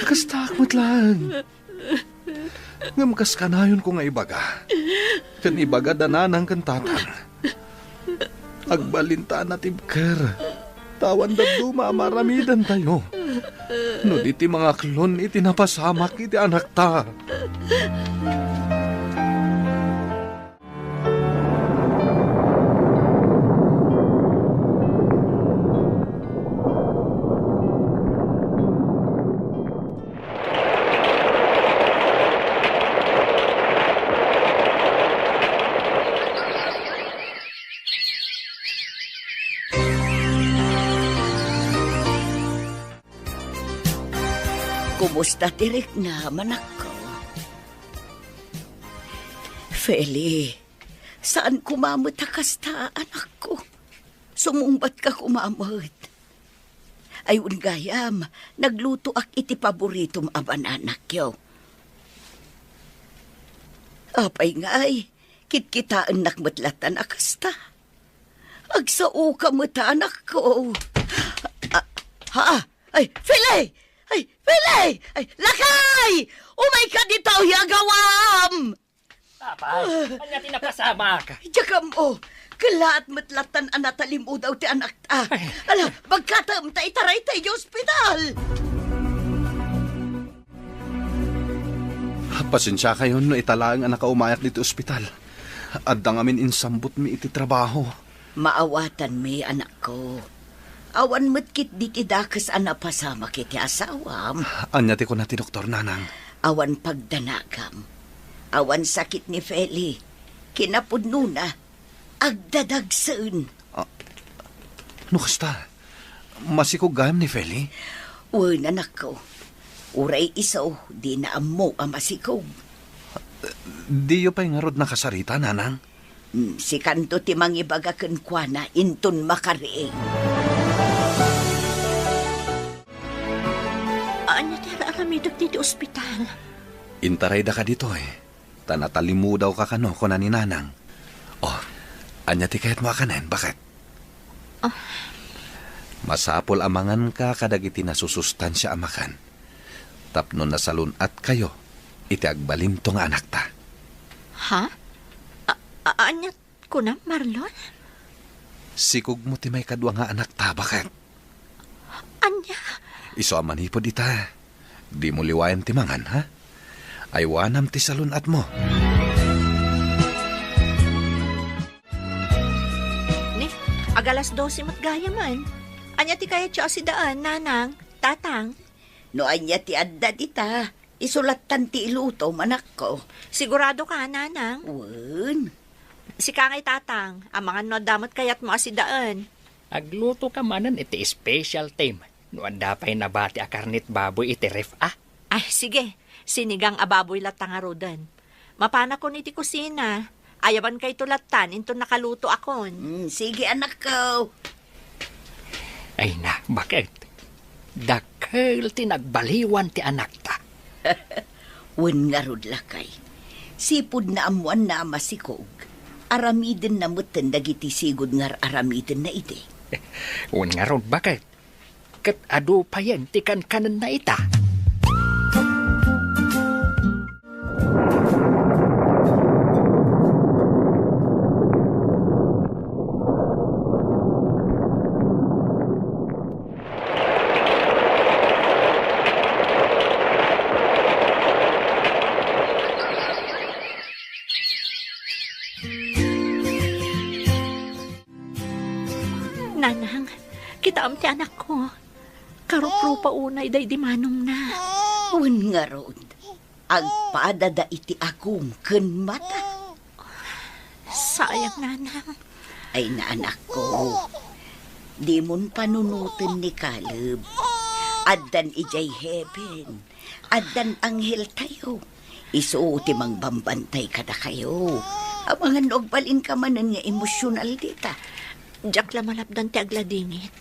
Kastaak met laeng. Ngem kas kanayonko nga ibaga, ken ibaga da nanang ken tatang, agbalinta a natibker, ta awan dadduma a maaramidantayo no di ti mangaklon iti napasamak iti anakta. Kumusta ti riknam, anakko? Feli, saan koma met a kasta, anakko. Sumungbatka koma met. Ay, wen gayam, naglutoak iti paboritom a banana cue. Apay ngay, kitkitaennak met lattan a kasta. Agsaoka met, anakko. Ah, ha? Ay, Feli! Ay, Feli! Ay, lakay! Umayka ditoy, agawam! Apay, ania ti napasamak? Diak ammo. Kellaat met lattan a natalimudaw ti anakta. Ay. Ala, bagkatem ta itaray ta idiay ospital. Pasensiakayon no ita laeng a nakaumayak ditoy ospital. Adda ngamin insambutmi iti trabaho. Maawatanmi, anakko. Awan met ketdi ti dakes a napasamak iti asawam. Ania ti kuna ti doktor, nanang? Awan pagdanagam. Awan sakit ni Feli. Kinapudnona, agdadagsen. Ah, no kasta, masikog gayam ni Feli? Wen, anakko. Uray isu, dina ammo a masikog. Diyo pay ngarud nakasarita, nanang? Hmm, sikanto ti mangibaga kenkuana inton makariing. Ania ti ar-aramidek ditoy ospital? Intaraydaka ditoy, ta natalimudawka kano, kuna ni nanang. Oh, ania ti kayatmo a kanen, baket? Ah. Masapul a manganka kadagiti nasusustansia a makan, tapno nasalun-atkayo iti agbalinto nga anakta. Ha? A-, a-, ania kunam, Marlon? Sikogmo ti maikadua nga anakta, baket. Ania? Isu a manipud ita, dimo liwayan ti mangan, ha? Aywanam ti salun-atmo. Ni, agalas dose met gayamen. Ania ti kayatyo a sidaen, nanang, tatang? No ania ti adda dita, isu lattan ti ilutom, anakko. Siguradoka, nanang? Wen. Sika ngay, tatang, amangan no adda met kayatmo a sidaen. Aglutoka manen iti specialtym no adda pay nabati a karnet baboy iti ref, a? Ay, sige. Sinigang a baboy latta ngaruden. Mapanakon iti kusina. Ayabankayto lattan inton nakalutoakon. Mm, sige, anakko. Ay na, baket? Dakkel ti nagbaliwan ti anakta. Wen ngarud, lakay. Sipud naammoanna a masikog, aramidenna metten dagiti sigud nga ar-aramidenna idi. Wen ngarud, baket? Ket adu payen ti kankanenna ita. Nanang, kitaem ti anakko. Karuprupa unay daydi manongna. Wen ngarud, agpadada iti agum ken mata. Sayang, nanang. Ay, anakko, dimon panunoten ni Caleb. Addan idiay heaven. Addan angheltayo. Isu ti mangbambantay kadakayo. Amangan no agbalinka manen nga emosyonal dita. Diak la malapdan ti agladingit,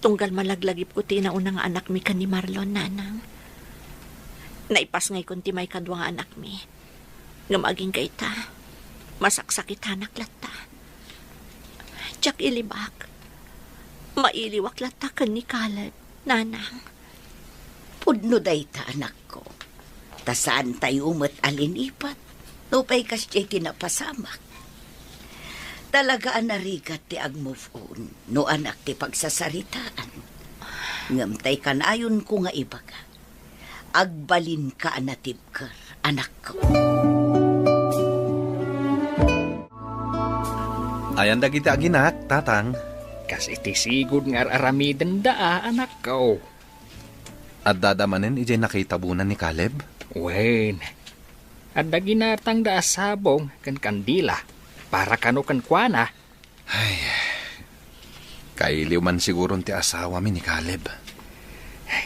tunggal malaglagipko ti inauna nga anakmi ken ni Marlon, nanang. Naipasngaykon ti maikadua nga anakmi. Ngem agingga ita, masaksakitanak latta. Diak ilibak. Mailiwak latta ken ni Caleb, nanang. Pudno dayta, anakko. Ta saantayo met a linipat, nupay kasdiay ti napasamak. Talaga a narigat ti ag-move on no anak ti pagsasaritaan. Ngem tay kanayonko nga ibaga, agbalinka a natibker, anakko. Ayan dagiti aginak, tatang. Kas iti sigud nga ar-aramidenda a, anakko. Addada manen idiay nakitabonan ni Caleb? Wen, adda ginatangda a sabong ken kandila para kano kenkuana. Ay, kailiw man siguron ti asawami ni Caleb.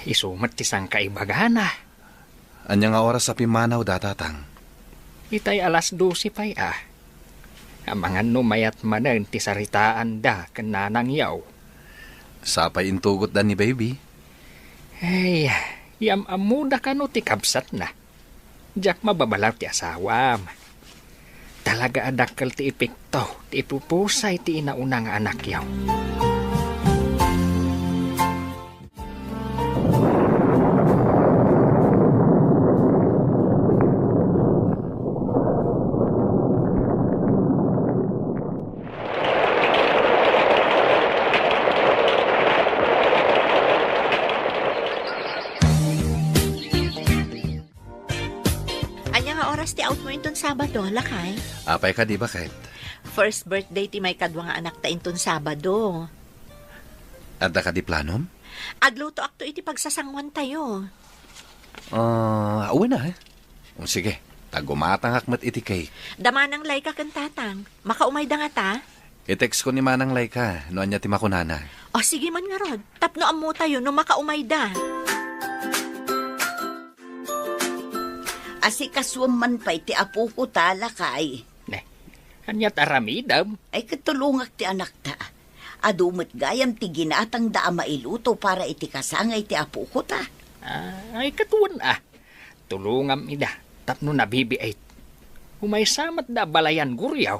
Isu met ti sangkaibagana. Ania nga oras a pimmanawda, tatang? Itay alas dose pay a. Amangan no mayat manen ti saritaanda ken nanangyo. Sapay intugotda ni baby. Ay, yam-ammoda kano ti kabsatna. Diak mababalaw ti asawam. Talaga a dakkel ti epekto ti ipupusay ti inauna nga anakyo. Ania nga oras ti outmo inton Sabado, lakay? Apay kadi, baket? First birthday ti maikadua nga anakta inton Sabado. Adda kadi planom? Aglutoakto iti pagsasanguantayo. Ah, wen a, eh. O, sige, ta gumatangak met iti cake. Da Manang Laika ken Tatang. Makaumayda ngata? I-textko ni Manang Laika no ania ti makunana. O, sige man ngarud, tapno ammotayo no makaumayda. Asikasuem man pay ti apoko ta, lakay. Ne, ania ti aramidem? Ay, ket tulongak ti anakta. Adu met gayam ti ginatangda a mailuto para iti kasangay ti apoko ta. Ah, ay, ket wen a. Tulongam ida tapno nabibiit. Umaysa met da a balayan guriaw.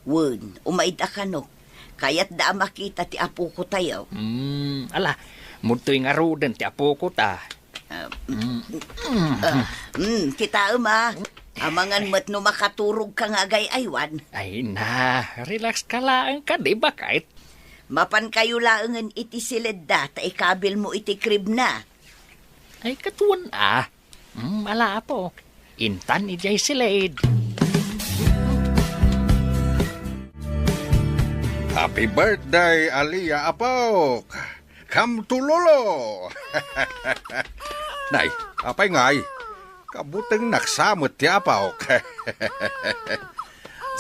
Wen, umayda kano. Kayatda a makita ti apoko tayo. Hmm, ala, mudtoy ngaruden ti apoko ta. Ah, mm, ah, mm, kitaem a. Amangan met no makaturog ka nga agay-aywan. Ay na, relax ka laeng kadi, baket. Mapan kayo laengen iti siledda ta ikabil mo iti crib na. Ay, ket wen a. Hmm, ala, apo. Intan idiay siled. Happy birthday, Alia, apok! Come to Lolo! Nay, apay ngay? Kabutengnak sa met ti apok.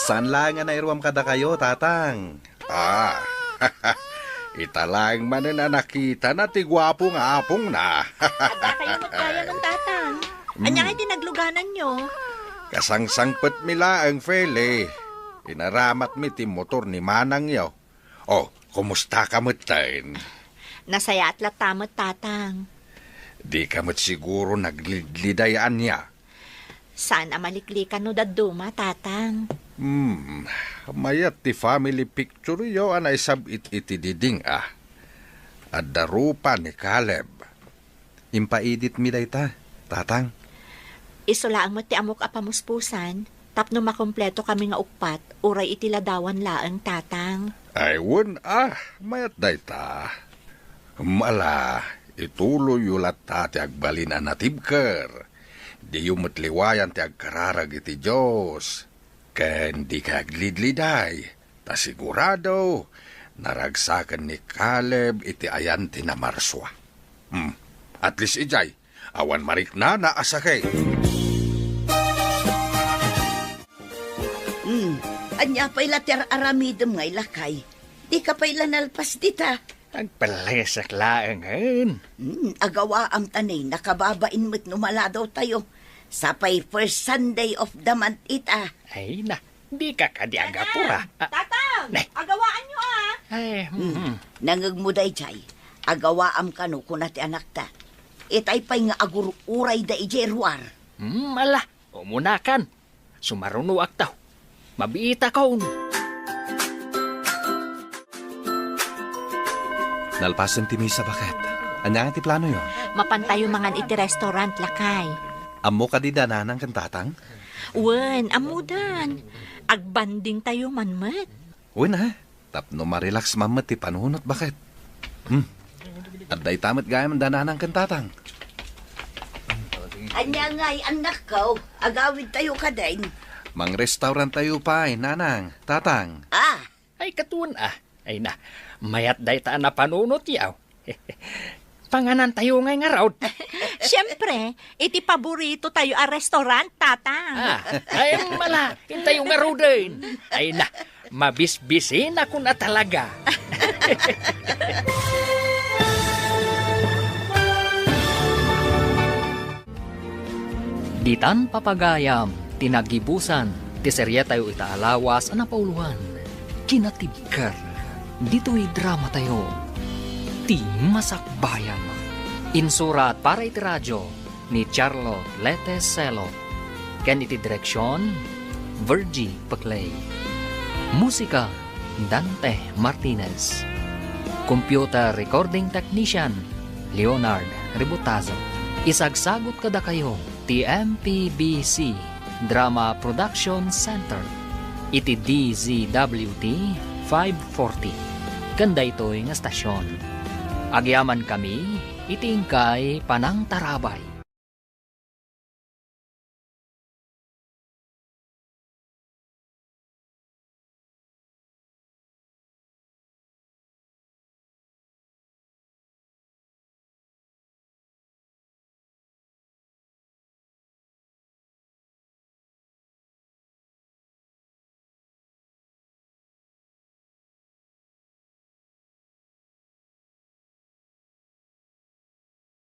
Saan laeng a nairuam kadakayo, Tatang? Ah, ita laeng manen a nakitana ti guapo nga apongna. Adda kayo met gayam, Tatang. Mm. Ania ngay ti naglugananyo? Kasangsangpetmi laeng, Feli. Inaramatmi ti motor ni manangyo. Oh, kumusta ka metten? Nasayaat latta met, Tatang. Di ka met siguro naglidliday ania? Saan a maliklikan no dadduma, Tatang. Hmm, mayat ti family picture-yo a naisab-it iti diding a. Adda rupa ni Caleb. Impaeditmi dayta, Tatang. Isu laeng met ti ammok a pamuspusan, tapno makompleto kami nga uppat, uray iti ladawan laeng, Tatang. Ay, wen a, mayat dayta. Mala, ituloyyo latta ti agbalin a natibker. Diyo met liwayan ti agkararag iti Dios. Ken dikay aglidliday, ta sigurado, naragsaken ni Caleb iti ayan ti namarsua. Hmm, at least idiay, awan mariknana a sakit. Hmm, ania pay la ti ar-aramidem nga ilakay? Dika pay la nalpas dita. Agpellesek laengen. Hmm, agawaam ta ni, nakababain met no maladaw tayo. Sapay first Sunday of the month ita. Ay na, dika kadi agapura. Ah, Tatang! Ne. Agawaanyo, ah! Ay, hmm. Nangngegmo daydiay, agawaam kano kuna ti anakta. Itay pay nga agur-urayda idiay ruar. Hmm, ala, umunakan. Sumarunoakto. Mabiitakon. Nalpasen ti misa, baket. Ania nga ti planoyo? Mapantayo mangan iti restaurant, lakay. Ammo kadi da nanang ken tatang? Wen, ammodan. Agbandingtayo man met. Wen, a. Tapno ma-relax man met ti panunot, baket. Hmm. Adda ita met gayam da nanang ken tatang. Ania ngay, annakko? Agawidtayo kadin. Mangrestauranttayo pay, nanang, tatang. Ah. Ay, katon, a. Ay na, mayat dayta a napanunotyo. Panganantayo ngay ngarud. Siempre, iti paboritotayo a restaurant, Tatang. Ah, ay, mala, intayo ngaruden. Ay na, mabisbisinakon a talaga. Ditan papagayam ti nagibusan ti serietayo ita a lawas a napauloan, Kinatibker. Ditoy dramatayo, Ti Masakbayan. Insurat para iti radio ni Charlotte Lete Celo. Ken iti direksion, Virgie Peclay. Musika, Dante Martinez. Computer Recording Technician, Leonard Ributazo. Isagsagut kadakayo ti M P B C Drama Production Center iti D Z W T five forty. Ken daytoy nga stasyon, agyamankami iti inkay panangtarabay.